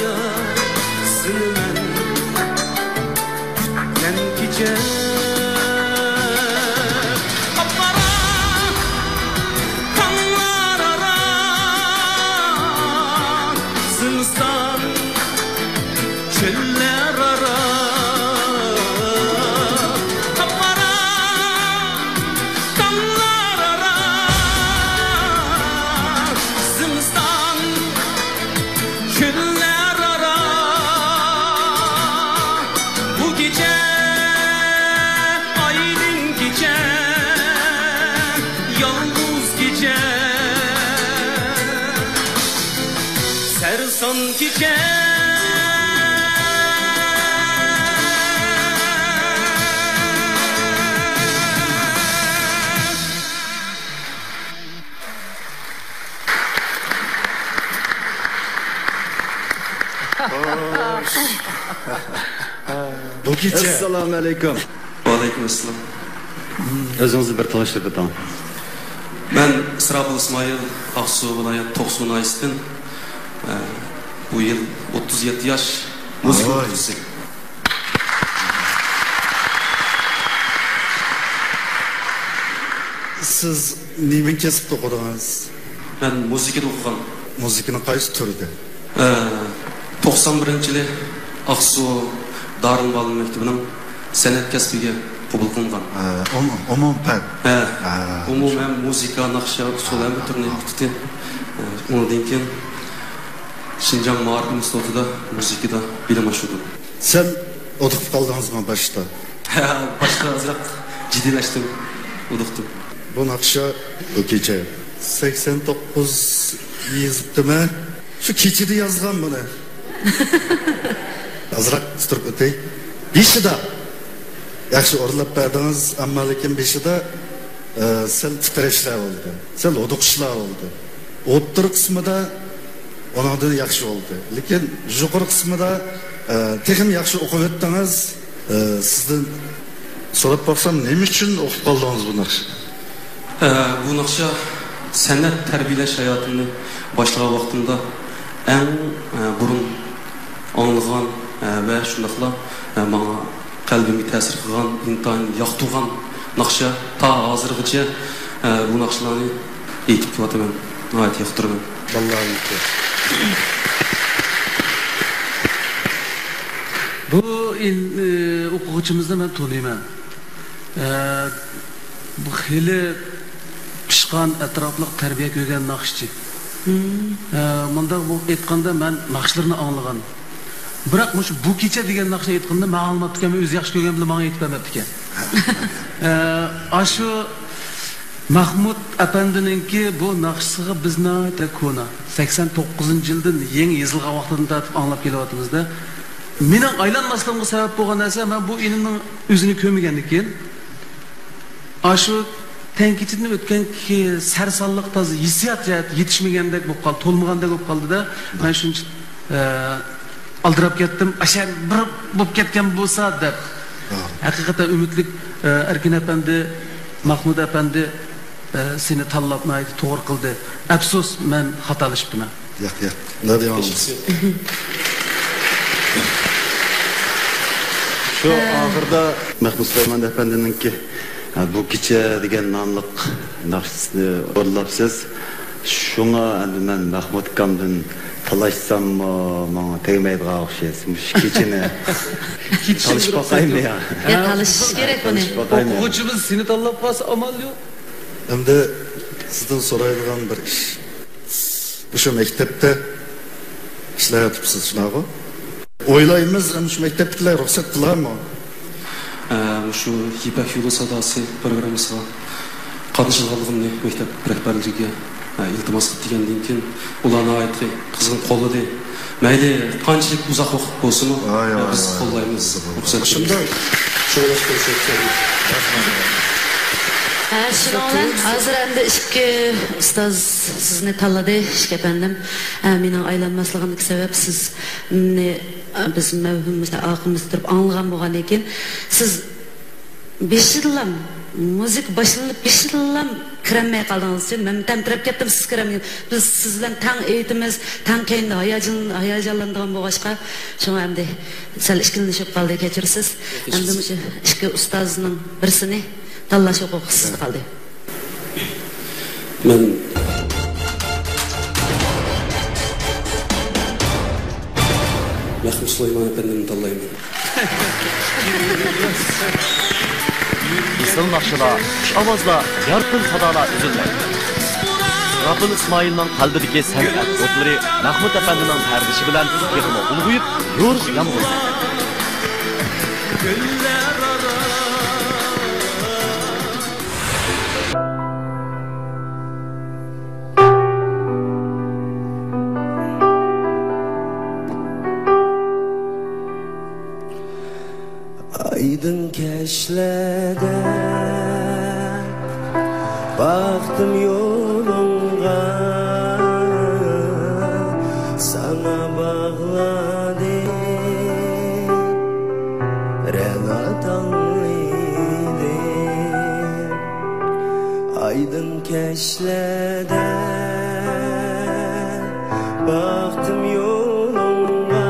يا، سېنى مەن كۈتكەن كېچە. قاپقارا تاڭلار ئارا، زىمىستان چۆللەر ئارا، قاپقارا تاڭلار ئارا، زىمىستان چۆللەر ئارا، بۇ كېچە ئايدىڭ كېچە، يالغۇز كېچە. سەرسان كېچە. بۇ كېچە. ئەسسالامۇ ئەلەيكۇم. ۋەئەلەيكۇم ئەسسالام. ئۆزىڭىزنى بىر تونۇشتۇرۇپ ئۆتۈڭ. مەن ئىسراپىل ئىسمائىل، ئاقسۇ ۋىلايەت توقسۇ ناھىيەسىدىن. ئە، بۇ يىل ئوتتۇز يەتتە ياش، مۇزىكا ئوقۇتقۇچىسى. سىز نېمە كەسىپتە ئوقۇدىڭىز؟ مەن مۇزىكىدا ئوقۇغان. مۇزىكىنىڭ قايسى تۈرىدە؟ ئە، توقسان بىرىنچى يىلى ئاقسۇ دارىلمۇئەللىم مەكتىپىنىڭ سەنئەت كەسپىگە قوبۇل قىلىنغان. ئە، ئومۇم، ئومۇم پەن. ھە، ھە، ئومۇم ھەم مۇزىكا، ناخشا، ئۇسسۇل ھەممە تۈرنى ئوقۇتتى. ئە، ئۇنىڭدىن كېيىن شىنجاڭ مائارىپ ئىنستىتۇتىدا مۇزىكىدا بىلىم ئاشۇردۇم. سەن ھودۇقۇپ قالدىڭىزمۇ باشتا؟ ھە، باشتا ئازراق جىددىيلەشتىم، ھودۇقتۇم. بۇ ناخشا، بۇ كېچە. سەكسەن توققۇز يېزىپتىمەن. شۇ كېچىدە يازغان بۇنى. ئازراق تۇتۇرۇپ ئۆتەي. بېشىدا ياخشى ئورۇنلاپ بەردىڭىز، ئەمما لېكىن بېشىدا، ئە، سەل تىترەشلەر بولدى، سەل ھودۇقۇشلار بولدى. ئوتتۇرا قىسمىدا ئۇنىڭدىن ياخشى بولدى. لېكىن يۇقىرى قىسمىدا، ئە، تېخىمۇ ياخشى ئوقۇۋەتتىڭىز. ئە، سىزدىن سوراپ باقسام، نېمە ئۈچۈن ئوقۇپ قالدىڭىز بۇ ناخشىنى؟ ئە، بۇ ناخشا سەنئەت تەربىيەلەش ھاياتىمنى باشلىغان ۋاقتىمدا ئەڭ، ئە، بۇرۇن ئاڭلىغان، ئە، ۋە شۇنداقلا، ئە، ماڭا قەلبىمگە تەسىر قىلغان، ئىنتايىن ياقتۇرغان ناخشا، تا ھازىرغىچە، ئە، بۇ ناخشىلارنى ئېيتىپ كېلىۋاتىمەن، ناھايىتى ياقتۇرىمەن. بالىلارنىڭكى. بۇ ئىن-، ئى، ئوقۇغۇچىمىزنى مەن تونۇيمەن. ئە، بۇ خېلى پىشقان، ئەتراپلىق تەربىيە كۆرگەن ناخشىچى. مم. ئە، مۇنداق بۇ ئېيتقاندا مەن ناخشىلىرىنى ئاڭلىغان. بىراق مۇشۇ بۇ كېچە دېگەن ناخشىنى ئېيتقىنىنى مەن ئاڭلىماپتىكەنمەن، ئۆزى ياخشى كۆرگەن بىلەن ماڭا ئېيتىپ بەرمەپتىكەن. ئە، ئاشۇ مەخمۇت ئەپەندىنىڭكى بۇ ناخشىسىغا بىز ناھايىتى كونا، سەكسەن توققۇزىنچى يىلدىن يېڭى يېزىلغان ۋاقتىدىن تارتىپ ئاڭلاپ كېلىۋاتىمىزدە. مېنىڭ ئايلانماسلىقىمغا سەۋەب بولغان نەرسە، مەن بۇ ئىنىمنىڭ ئۆزىنى كۆرمىگەندىن كېيىن، ئاشۇ تەنكىچىدىن ئۆتكەن كى-، سەرسانلىق تازا ھېسسىيات جەھەتتە يېتىشمىگەندەك بولۇپ قالدى، تولمىغاندەك بولۇپ قالدىدە، مەن شۇنچە، ئە، ئالدىراپ كەتتىم، ئاشۇ بىر بولۇپ كەتكەن بولسا دەپ. ھە. ھەقىقەتەن ئۈمىدلىك، ئە، ئەركىن ئەپەندى، مەخمۇت ئەپەندى، ئە، سېنى تاللاپ ناھايىتى توغرا قىلدى. ئەپسۇس، مەن خاتالىشىپتىمەن. ياق، ياق. نەدە ياڭلىز؟ شۇ ئاخىردا مەخمۇت سۇلايمان ئەپەندىنىڭكى، ھە، بۇ كېچە دېگەن ناملىق ناخشىسىنى ئورۇنلاپسىز. شۇڭا ئەمدى مەن مەخمۇت ئاكامدىن تالاشساممۇ ماڭا تەگمەيدىغان ئوخشايسىز. مۇشۇ كېچىنى تالىشىپ باقايمۇ يا؟ يا، تالىشىش كېرەك بۇنى. تالىشىپ باقايمۇ يا؟ ئوقۇغۇچىمىز سېنى تاللاپ قالسا ئامال يوق. ئەمدى سىزدىن سورايدىغان بىر ئىش. مۇشۇ مەكتەپتە ئىشلەۋاتىپسىز، شۇنداقغۇ؟ ئويلايمىز، مۇشۇ مەكتەپتىكىلەر رۇخسەت قىلارمۇ؟ ئە، مۇشۇ يىپەك يولى ساداسى پروگراممىسىغا قاتنىشىدىغانلىقىمنى مەكتەپ رەھبەرلىكىگە ھە، ئىلتىماس قىلىپ دېگەندىن كېيىن، ئۇلار ناھايىتى قىزغىن قوللىدى. مەيلى، قانچىلىك ئۇزاق ۋاقىت بولسىمۇ، ۋاي، ھە، ۋاي، بىز ۋاي. قوللايمىز. شۇنداق. ھە، شۇنىڭ بىلەن ھازىر ئەمدى ئىككى ئۇستاز سىزنى تاللىدى، ئىككى ئەپەندىم. ھە، مېنىڭ ئايلانماسلىقىمدىكى سەۋەب، سىزنى، ھە، بىز مەۋھۇم ئاقىمىز تۇرۇپ ئاڭلىغان بولغاندىن كېيىن، سىز بېشىدىلا، مۇزىكا باشلىنىپ بېشىدىلا كىرەلمەي قالدىڭىزچۇ؟ مەن تەمتىرەپ كەتتىم، سىز كىرەلمىگەن. بىز سىز بىلەن تەڭ ئېيتىمىز، تەڭ كەينىدە ھاياجان-، ھاياجانلىنىدىغان بولغاچقا، شۇڭا ئەمدى سەل ئىككىلىنىشىپ قالدى، كەچۈرىسىز. ئەمدى مۇشۇ ئىككى ئۇستازنىڭ بىرسىنى تاللاش ھوقۇقى سىزدە قالدى. مەن مەخمۇت سۇلايمان ئەپەندىنى تاللايمەن. ئېسىل ناخشىلار، خۇش ئاۋازلار، يارقىن سادالار ئۈزۈلمەيدۇ. ئىسراپىل ئىسمائىلنىڭ قەلبىدىكى سەنئەت ئوتلىرى مەخمۇت ئەپەندىنىڭ پەردىشى بىلەن تېخىمۇ ئۇلغىيىپ، يورۇش يامغۇر. ئايدىڭ كەچلەردە باقتىم يولۇڭغا، ساڭا باغلىدىم رەنا تاللىدىم. ئايدىڭ كەچلەردە باقتىم يولۇڭغا،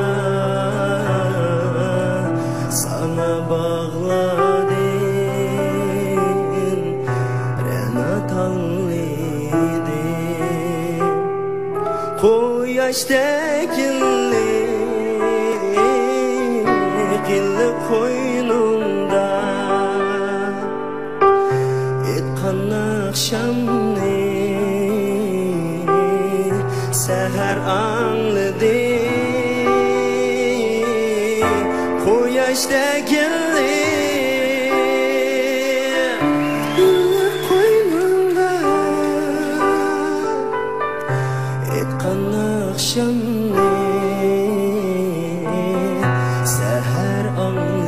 ساڭا باغلىدىم رەنا تاللىدىم. قۇياشتەك ئىللىق، ئىللىق قوينۇڭدا ئېيتقان ناخشامنى سەھەر ئاڭلىدىم. قۇياشتەك ئىللىق، ئىللىق قوينۇڭدا ئېيتقان ناخشامنى سەھەر ئاڭلىدىم.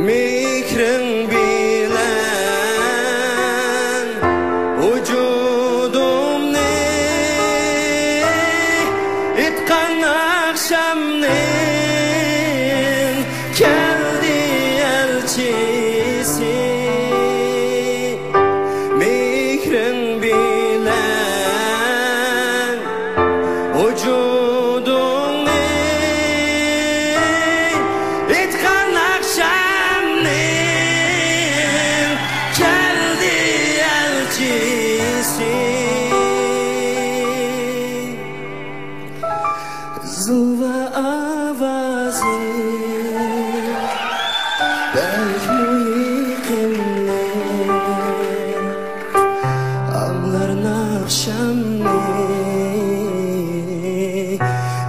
مېھرىڭ بىلەن ۋۇجۇدۇمنى، ئېيتقان ناخشامنىڭ كەلدى ئەلچىسى. مېھرىڭ بىلەن ۋۇجۇدۇڭنى، ئېيتقان ناخشامنىڭ كەلدى ئەلچىسى. زىلۋا ئاۋازى بەكمۇ يېقىملىق، ئاڭلار ناخشامنى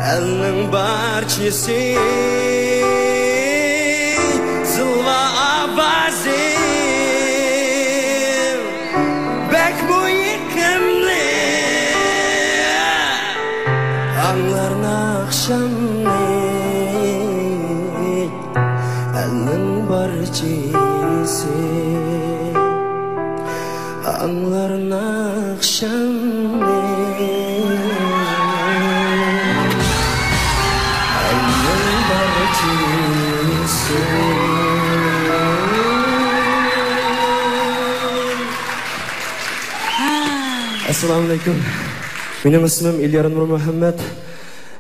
ئەلنىڭ بارچىسى. زىلۋا ئاۋازى بەكمۇ يېقىملىق، ئاڭلار ناخشامنى ئەلنىڭ بارچىسى. ئاڭلار ناخشامنى ئەلنىڭ بارچىسى. ئەسسالامۇئەلەيكۇم. مېنىڭ ئىسمىم ئىليار نۇرمۇھەممەت.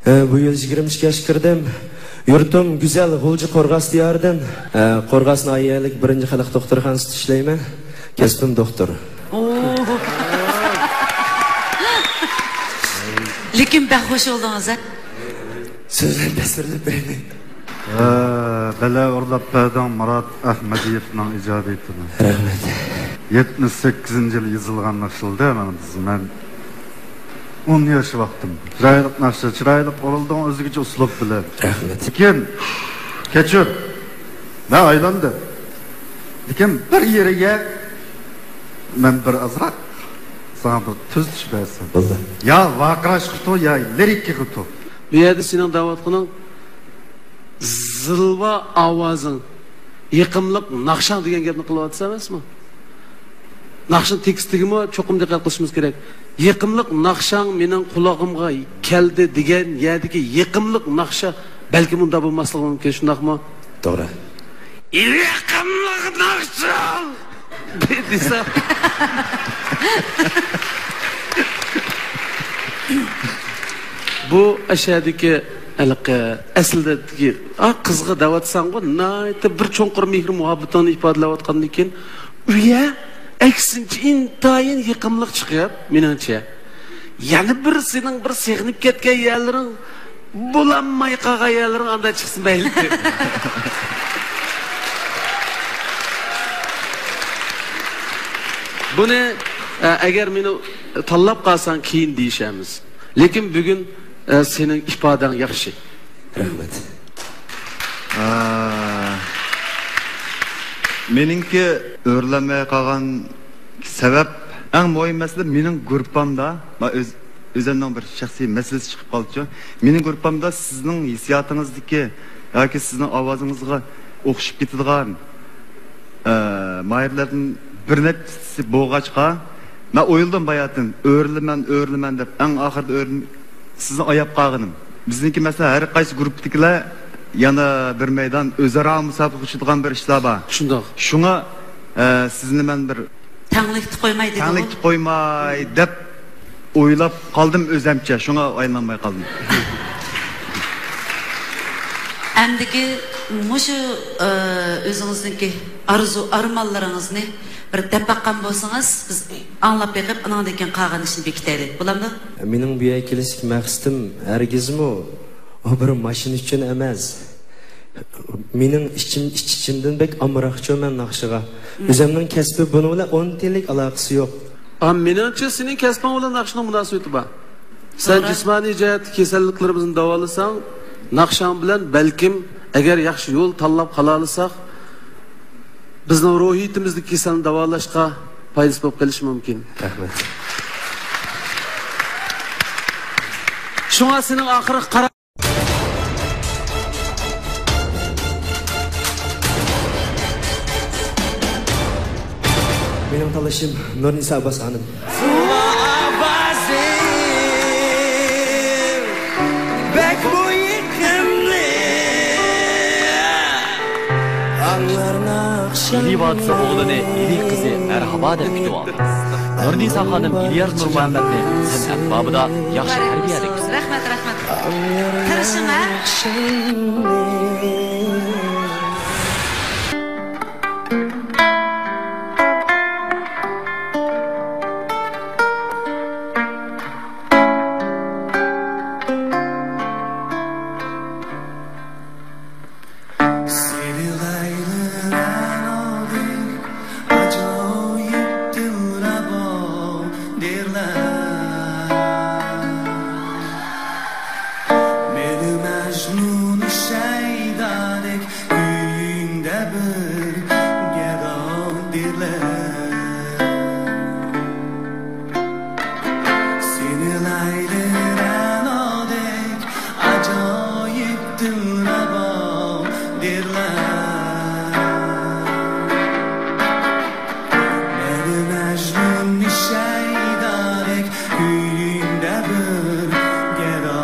ئە، بۇ يىل يىگىرمە ئىككى ياشقا كىردىم. يۇرتۇم گۈزەل غۇلجا قورغاس دىيارىدىن، ئە، قورغاس ناھىيەلىك بىرىنچى خەلق دوختۇرخانىسىدا ئىشلەيمەن. كەسپىم دوختۇر. لېكىن بەك خوش بولدىڭىز، ھە؟ سۆزلەرنى تەسۋىرلەپ بېرەيمەن. ھە، بەلە ئۇرلاپ بەردىڭ مۇرات ئەخمەدىيېۋنىڭ ئىجادىيىتىنى. رەھمەت. يەتمىش سەككىزىنچى يىل يېزىلغان ناخشىلىدى، مانا بىز، مەن ئون ياش ۋاقتىم. چىرايلىق ناخشا، چىرايلىق ئورۇلدۇڭ ئۆزگىچە ئۇسلۇب بىلەن. رەھمەت. لېكىن، كەچۈر، مەن ئايلاندىم. لېكىن بىر يېرىگە مەن بىر ئازراق ساڭا بىر تۈزىتىش بەرسەم. بولدى. يا ۋارقىراشقا تو، يا لىرىكىغا تو. بۇ يەردە سېنىڭ دەۋاتقىنىڭ زىلۋا ئاۋازىڭ، يېقىملىق ناخشاڭ دېگەن گەپنى قىلىۋاتىسەن ئەمەسمۇ؟ ناخشىنىڭ تېكىستىگىمۇ چوقۇم دىققەت قىلىشىمىز كېرەك. يېقىملىق ناخشاڭ مېنىڭ قۇلاقىمغا كەلدى دېگەن يەردىكى يېقىملىق ناخشا بەلكىم ئۇنداق بولماسلىقى مۇمكىن، شۇنداقمۇ؟ توغرا. يېقىملىق ناخشا! دېسە. بۇ ئەشەدىكى ھېلىقى ئەسلىدىكى، ئا، قىزغا دەۋاتساڭغۇ، ناھايىتى بىر چوڭقۇر مېھرى مۇھەببىتىڭنى ئىپادىلەۋاتقاندىن كېيىن، ئۇ يەر ئەكسىنچە ئىنتايىن يېقىملىق چىقىپ، مېنىڭچە. يەنە بىر سېنىڭ بىر سېغىنىپ كەتكەن يەرلىرىڭ، بولالماي قالغان يەرلىرىڭ ئانداق چىقسا مەيلى. بۇنى، ئە، ئەگەر مېنى تاللاپ قالساڭ، كېيىن دېيىشەرمىز. لېكىن بۈگۈن، ئە، سېنىڭ ئىپادەڭ ياخشى. رەھمەت. ئە، مېنىڭكى ئۆرلەنمەي قالغان سەۋەب، ئەڭ مۇھىم مەسىلە مېنىڭ گۇرۇپپامدا، مەن ئۆز-، ئۆزۈمنىڭ بىر شەخسىي مەسىلىسى چىقىپ قالدىچۇ. مېنىڭ گۇرۇپپامدا سىزنىڭ ھېسسىياتىڭىزدىكى ياكى سىزنىڭ ئاۋازىڭىزغا ئوخشىشىپ كېتىدىغان، ئە، ماھىرلەردىن بىر نەچچىسى بولغاچقا، مەن ئويلىدىم باياتىن، ئۆرلىمەن، ئۆرلىمەن دەپ، ئەڭ ئاخىرىدا ئۆرلىم-، سىزنى ئاياپ قالغىنىم. بىزنىڭكى مەسىلەن، ھەر قايسى گۇرۇپپىدىكىلەر يەنە بىر مەيدان ئۆزئارا مۇسابىقىگە چۈشىدىغان بىر ئىشلار بار. شۇنداق. شۇڭا، ئە، سىزنى مەن بىر تەڭلىكتە قويماي دېدىغۇ. تەڭلىكتە قويماي دەپ ئويلاپ قالدىم ئۆزەمچە، شۇڭا ئايلانماي قالدىم. ئەمدىكى مۇشۇ، ئە، ئۆزىڭىزنىڭكى ئارزۇ ئارمانلىرىڭىزنى بىر دەپ باققان بولسىڭىز، بىز ئاڭلاپ بېقىپ، ئانىڭدىن كېيىن قالغان ئىشنى بېكىتەيلى. بولامدۇ؟ مېنىڭ بۇ يەرگە كېلىشلىك مەقسىتىم ھەرگىزمۇ ئۇ بىر ماشىنا ئۈچۈن ئەمەس. مېنىڭ ئىچىم، ئىچ-ئىچىمدىن بەك ئامراقچۇ مەن ناخشىغا. مم. ئۆزۈمنىڭ كەسپى بۇنىڭ بىلەن ئون تىيىنلىك ئالاقىسى يوق. ئا، مېنىڭچە سېنىڭ كەسپىڭ بىلەن ناخشىنىڭ مۇناسىۋىتى بار. سەن توغرا. جىسمانىي جەھەتتىكى كېسەللىكلىرىمىزنى داۋالىساڭ، ناخشاڭ بىلەن بەلكىم ئەگەر ياخشى يول تاللاپ قالالىساق، بىزنىڭ روھىيىتىمىزدىكى كېسەلنى داۋالاشقا پايدىسى بولۇپ قېلىشى مۇمكىن. رەھمەت. شۇڭا سېنىڭ ئاخىرقى قارار مېنىڭ تاللىشىم نۇرنىسا ئابباس خانىم. ئاۋازىڭ بەكمۇ يېقىملىق. ئىلى ۋادىسى ئوغلىنى ئىلى قىزى مەرھابا دەپ كۈتۈۋالدى. نۇرنىسا خانىم ئىلياس نۇرمۇھەممەتنى سەنئەت بابىدا ياخشى تەربىيەلىگۈسى. رەھمەت، رەھمەت. تىرىشىڭ، ھە؟ سېنى لەيلى رەنادەك ئاجايىپ دىلرەبا دېرلەر. مېنى مەجنۇن شەيدادەك ئۆيۈڭدە بىر گەدا دېرلەر. سېنى لەيلى رەنادەك ئاجايىپ دىلرەبا دېرلەر. مەن مەجنۇن شەيدادەك ئۆيۈڭدە بىر گەدا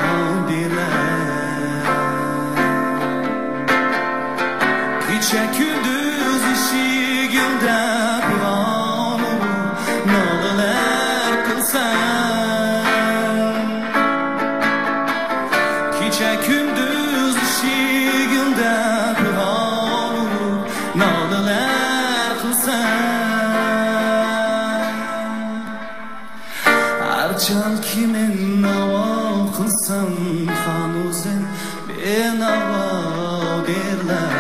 دېرلەر. كېچە كۈندۈز ئىشىكىڭدە پىغانۇ نالىلەر قىلساڭ. كېچە كۈندۈز ئىشىكىڭدە پىغان بولۇپ نالىلەر قىلسام، ھەرچانكى مەن ناۋا قىلسام، خان ئۆزۈم بىناۋا دېرلەر.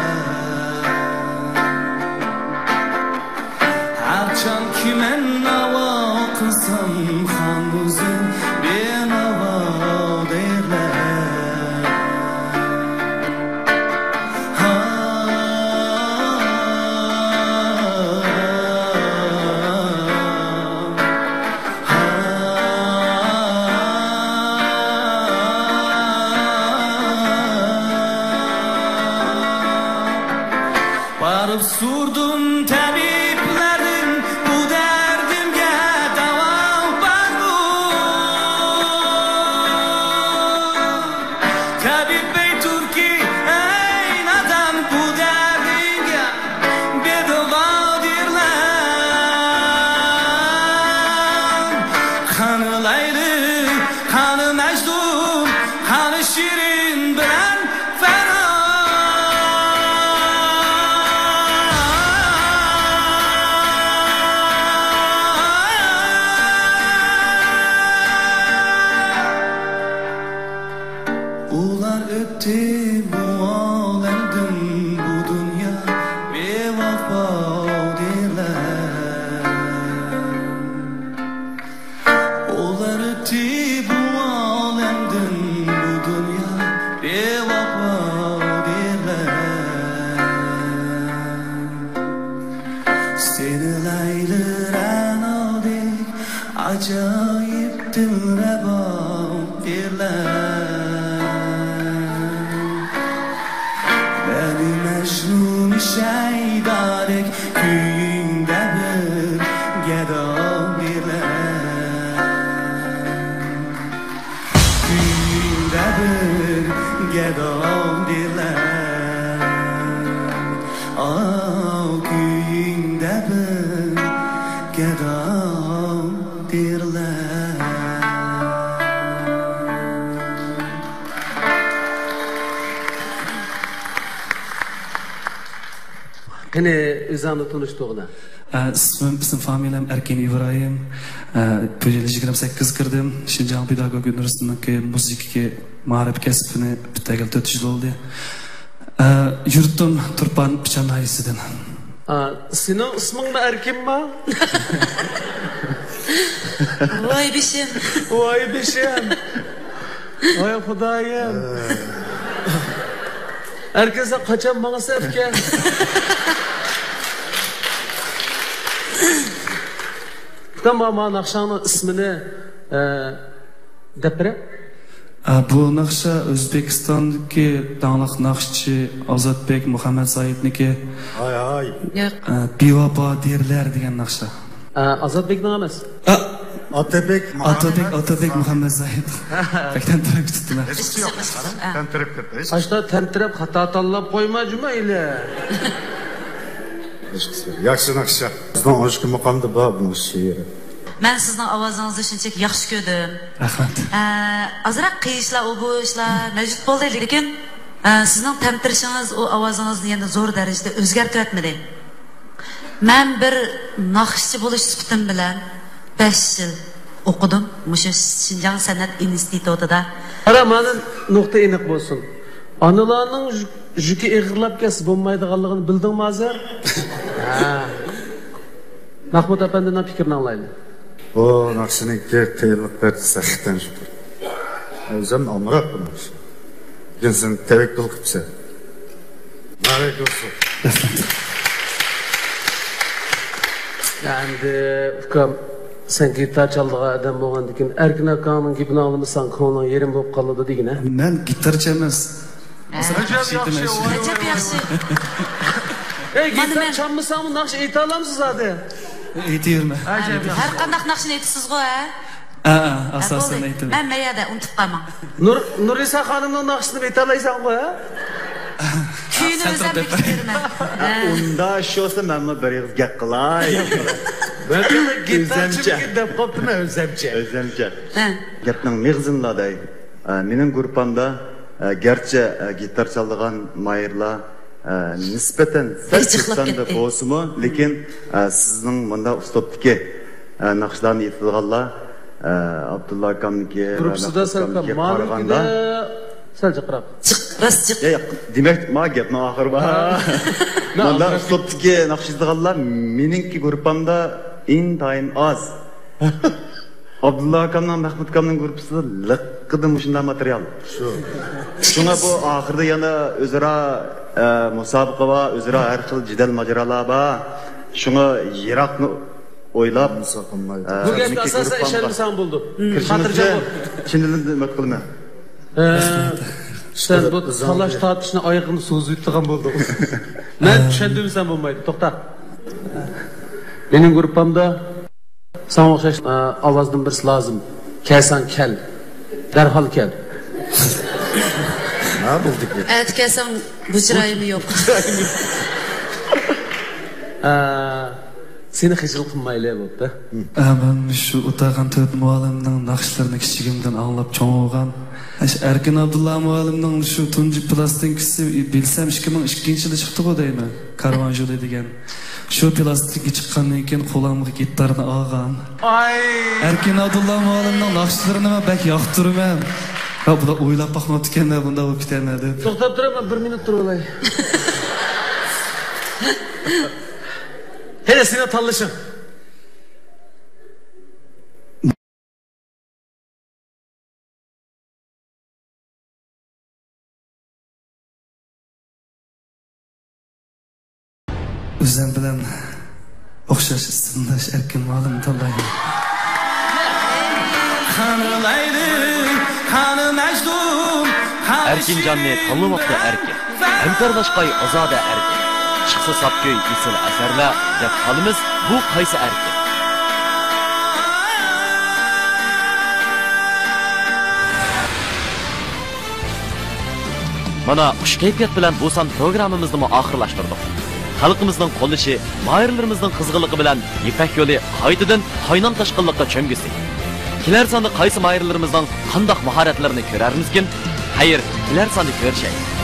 ھەرچانكى مەن ناۋا قىلسام، خان ئۆزۈم بىناۋا دېرلەر. ھا، ھا، ھا. بارىپ سورىدىم تەبىبلەردىن، بۇ دەردىمگە داۋا بارمۇ؟ تەبىب ئېيتتىكى، ئەي نادان، بۇ دەردىڭگە بىدىغا دېرلەر. قانى لەيلى، قانى مەجنۇن، قانى شېرىن بىلەن فەرھاد. ئۇلار ئۆتتى بۇ ئالەمدىن، بۇ دۇنيا بىۋاپا دېرلەر. ئۇلار ئۆتتى بۇ ئالەمدىن، بۇ دۇنيا بىۋاپا دېرلەر. سېنى لەيلى رەنادەك ئاجايىپ دىلرەبا دېرلەر. مەنى مەجنۇن شەيدادەك كۈيۈڭدە بىر گەداڭ دېرلەر. كۈيۈڭدە بىر گەداڭ دېرلەر. ئاۋۇ كۈيۈڭدە بىر گەداڭ دېرلەر. قېنى، ئۆزۈڭنى تونۇشتۇرغىنا. ئە، ئىسمىم، ئىسىم فامىلەم ئەركىن ئىبراھىم. ئە، بۇ يىل يىگىرمە سەككىز كىردىم. شىنجاڭ پېداگوگىكا ئۇنىۋېرسىتېتىنىڭكى مۇزىكىكا مائارىپ كەسپىنى پۈتتۈرگىلى تۆت يىل بولدى. ئە، يۇرتۇم تۇرپان پىچان ناھىيەسىدىن. ئا، سېنىڭ ئىسمىڭمۇ ئەركىنمۇ؟ ۋاي بېشىم. ۋاي بېشىم. ۋاي خۇدايىم. ئەركىن، سەن قاچان ماڭىسەن ئەپكە؟ ئۇكام، ما، ما ناخشاڭنىڭ ئىسمىنى، ئە، دەپ بېرە. ئە، بۇ ناخشا ئۆزبېكىستاندىكى داڭلىق ناخشىچى ئازاتبېك مۇھەممەتزاھىتنىكى. ھاي، ھاي. ياق. ئە، بىۋاپا دېرلەر دېگەن ناخشا. ئە، ئازاتبېكنىڭ ئەمەس. ئە، ئاتىبېك. ئاتىبېك، ئاتىبېك مۇھەممەتزاھىت. بەك تەمتىرەپ كېتىپتىمەن. ھېچقىسى يوق. تەمتىرەپ كەتتى. ئاشتا تەمتىرەپ خاتا تاللاپ قويما جۇما ئىلى. ھېچقىسى يوق. ياخشى ناخشا. بىزنىڭ ئاشۇ مۇقامدا بار بۇ شېئىر. مەن سىزنىڭ ئاۋازىڭىزنى شۇنچىلىك ياخشى كۆردۈم. رەھمەت. ئە، ئازراق قىيىشلار، ئۇ بۇ ئىشلار مەۋجۇت بولدى، لېكىن، ئە، سىزنىڭ تەمتىرىشىڭىز ئۇ ئاۋازىڭىزنى يەنە زور دەرىجىدە ئۆزگەرتىۋەتمىدى. مەن بىر ناخشىچى بولۇش سۈپىتىم بىلەن بەش يىل ئوقۇدۇم مۇشۇ شىنجاڭ سەنئەت ئىنستىتۇتىدا. قارا، مانا نۇقتا ئېنىق بولسۇن. ئانىلارنىڭ يۈ-، يۈكى ئېغىرلاپ كەتسە بولمايدىغانلىقىنى بىلدىڭمۇ ھازىر؟ ھە. مەھمۇد ئەپەندىنىڭ پىكرىنى ئاڭلايلى. بۇ ناخشىنىڭكى قىيىنلىق دەرىجىسى ھەقىقەتەن يۇقىرى. ئۆزۈم ئامراق بۇ ناخشا. لېكىن سەن تەۋەككۈل قىپسەن. مۇبارەك بولسۇن. ئەمدى ئۇكام، سەن گىتار چالىدىغان ئادەم بولغاندىكىن، ئەركىن ئاكاڭنىڭ گېپىنى ئاڭلىمىساڭ، كۆڭلۈڭ يېرىم بولۇپ قالىدۇ دېگىنە. مەن گىتارچى ئەمەس. ھە. ئەجەب ياخشى. ئەجەب ياخشى. ئەي، مانا گىتار مەن چالمىساڭمۇ ناخشا ئېيتالامسىز زادى؟ ئېيتىۋېرىمەن. ھەر قانداق ناخشىنى ئېيتىسىزغۇ، ھە؟ ھە، ھە، ھە، ئاساسەن بولدى. ئېيتىمەن. مەن مەيەدە ئۇنتۇپ قالماڭ. نۇر-، نۇرنىسا خانىمنىڭ ناخشىسىنى ئېيتالايسەنغۇ، ھە؟ كۈيىنى ئۆزۈم بېكىتىپ بېرىمەن. ھە. ئۇندا شۇ بولسا مەنمۇ بىر ئېغىز گەپ قىلاي. بىر گىتارچىمىكىن دەپ قاپتىمەن ئۆزەمچە. ئۆزەمچە. ھە. گەپنىڭ مېغىزىنى دەي. ئە، مېنىڭ گۇرۇپپامدا ئە، گەرچە، ئە، گىتار چالىدىغان ماھىرلار، ئە، نىسبەتەن سەل بىر جىقلاپ كەتتى بولسىمۇ، لېكىن، ئە، سىزنىڭ مۇنداق ئۇسلۇبتىكى، ئە، ناخشىلارنى ئېيتىدىغانلار، ئە، ئابدۇللا ئاكامنىڭكى ۋە گۇرۇپپىسىدا مەخمۇت سەل ئاكامنىڭكىگە قارىغاندا، سەل جىقراق. جىق، راست جىق. ياق، ياق، دېمەك، ما گەپنىڭ ئاخىرى بار. ھا. مۇنداق ئۇسلۇبتىكى ناخشا ئېيتىدىغانلار مېنىڭكى گۇرۇپپامدا ئىنتايىن ئاز. ئابدۇللا ئاكامنىڭ، مەخمۇت ئاكامنىڭ گۇرۇپپىسىدا لىققىدە مۇشۇنداق ماتېرىيال. شۇ. شۇڭا بۇ ئاخىردا يەنە ئۆزئارا، ئە، مۇسابىقە بار، ئۆزئارا ھەر خىل جېدەل ماجىرالار بار. شۇڭا يىراقنى ئويلاپ، ئە، بۇ گەپكە ئاساسەن ئىشەنمىسەڭ بولىدۇ. كىرىشىڭىزنى چىن دىلىمدىن ئۈمىد قىلىمەن. ئە، سەن بۇ تالاش تارتىشنى ئايىغىڭنى سوزۇۋېتىدىغان بولدۇڭ. مەن چۈشەندۈرمىسەم بولمايدۇ. توختا. مېنىڭ گۇرۇپپامدا ساڭا ئوخشاش، ئە، ئاۋازدىن بىرسى لازىم. كەلسەڭ كەل. دەرھال كەل. نە بولدى بۇ؟ ئەتە كەلسەڭ بۇ چىرايىمۇ يوق. ئە، سېنى خىجىل قىلمايلى بوپتۇ. ئە، مەن شۇ ئوتاغان تۆت مۇئەللىمنىڭ ناخشىلىرىنى كىچىكىمدىن ئاڭلاپ چوڭ بولغان. ئەش-، ئەركىن ئابدۇللا مۇئەللىمنىڭ شۇ تۇنجى پىلاستىنكىسى، بىلسەم، ئىككى مىڭ ئىككىنچى يىلى چىقتىغۇ دەيمەن. كارۋان ژولى دېگەن. شۇ پىلاستىنكا چىققاندىن كېيىن قولۇمغا گىتارنى ئالغان. ئاي. ئەركىن ئابدۇللا مۇئەللىمنىڭ ناخشىلىرىنى مەن بەك ياقتۇرىمەن. ھە، بۇلار ئويلاپ باقماپتىكەن، مەن بۇنداق بولۇپ كېتەرمەن دەپ. توختاپ تۇرۇڭ، مەن بىر مىنۇت تۇرۇۋالاي. ھېلى سېنىڭ تاللىشىڭ. ئۆزۈم بىلەن ئوخشاش ئىسىمداش ئەركىن مۇئەللىمنى تاللايمەن. قانى لەيلى، قانى مەجنۇن، قانى ئەركىنجاننى شېرىن. تاللىۋاپتۇ ئەركىن. ھەمكارلاشقاي ئازادە ئەركىن. چىقسا ساپ كۈي، ئېسىل ئەسەرلەر، دەپ قالىمىز، بۇ قايسى ئەركىن؟ مانا، خۇش كەيپىيات بىلەن بۇ سان پروگراممىمىزنىمۇ ئاخىرلاشتۇردۇق. خەلقىمىزنىڭ قوللىشى، ماھىرلىرىمىزنىڭ قىزغىنلىقى بىلەن يىپەك يولى قايتىدىن قاينام تاشقىنلىققا چۆمگۈسى. كېلەر ساندا قايسى ماھىرلىرىمىزنىڭ قانداق ماھارەتلىرىنى كۆرەرمىزكىن؟ خەير، كېلەر ساندا كۆرۈشەيلى.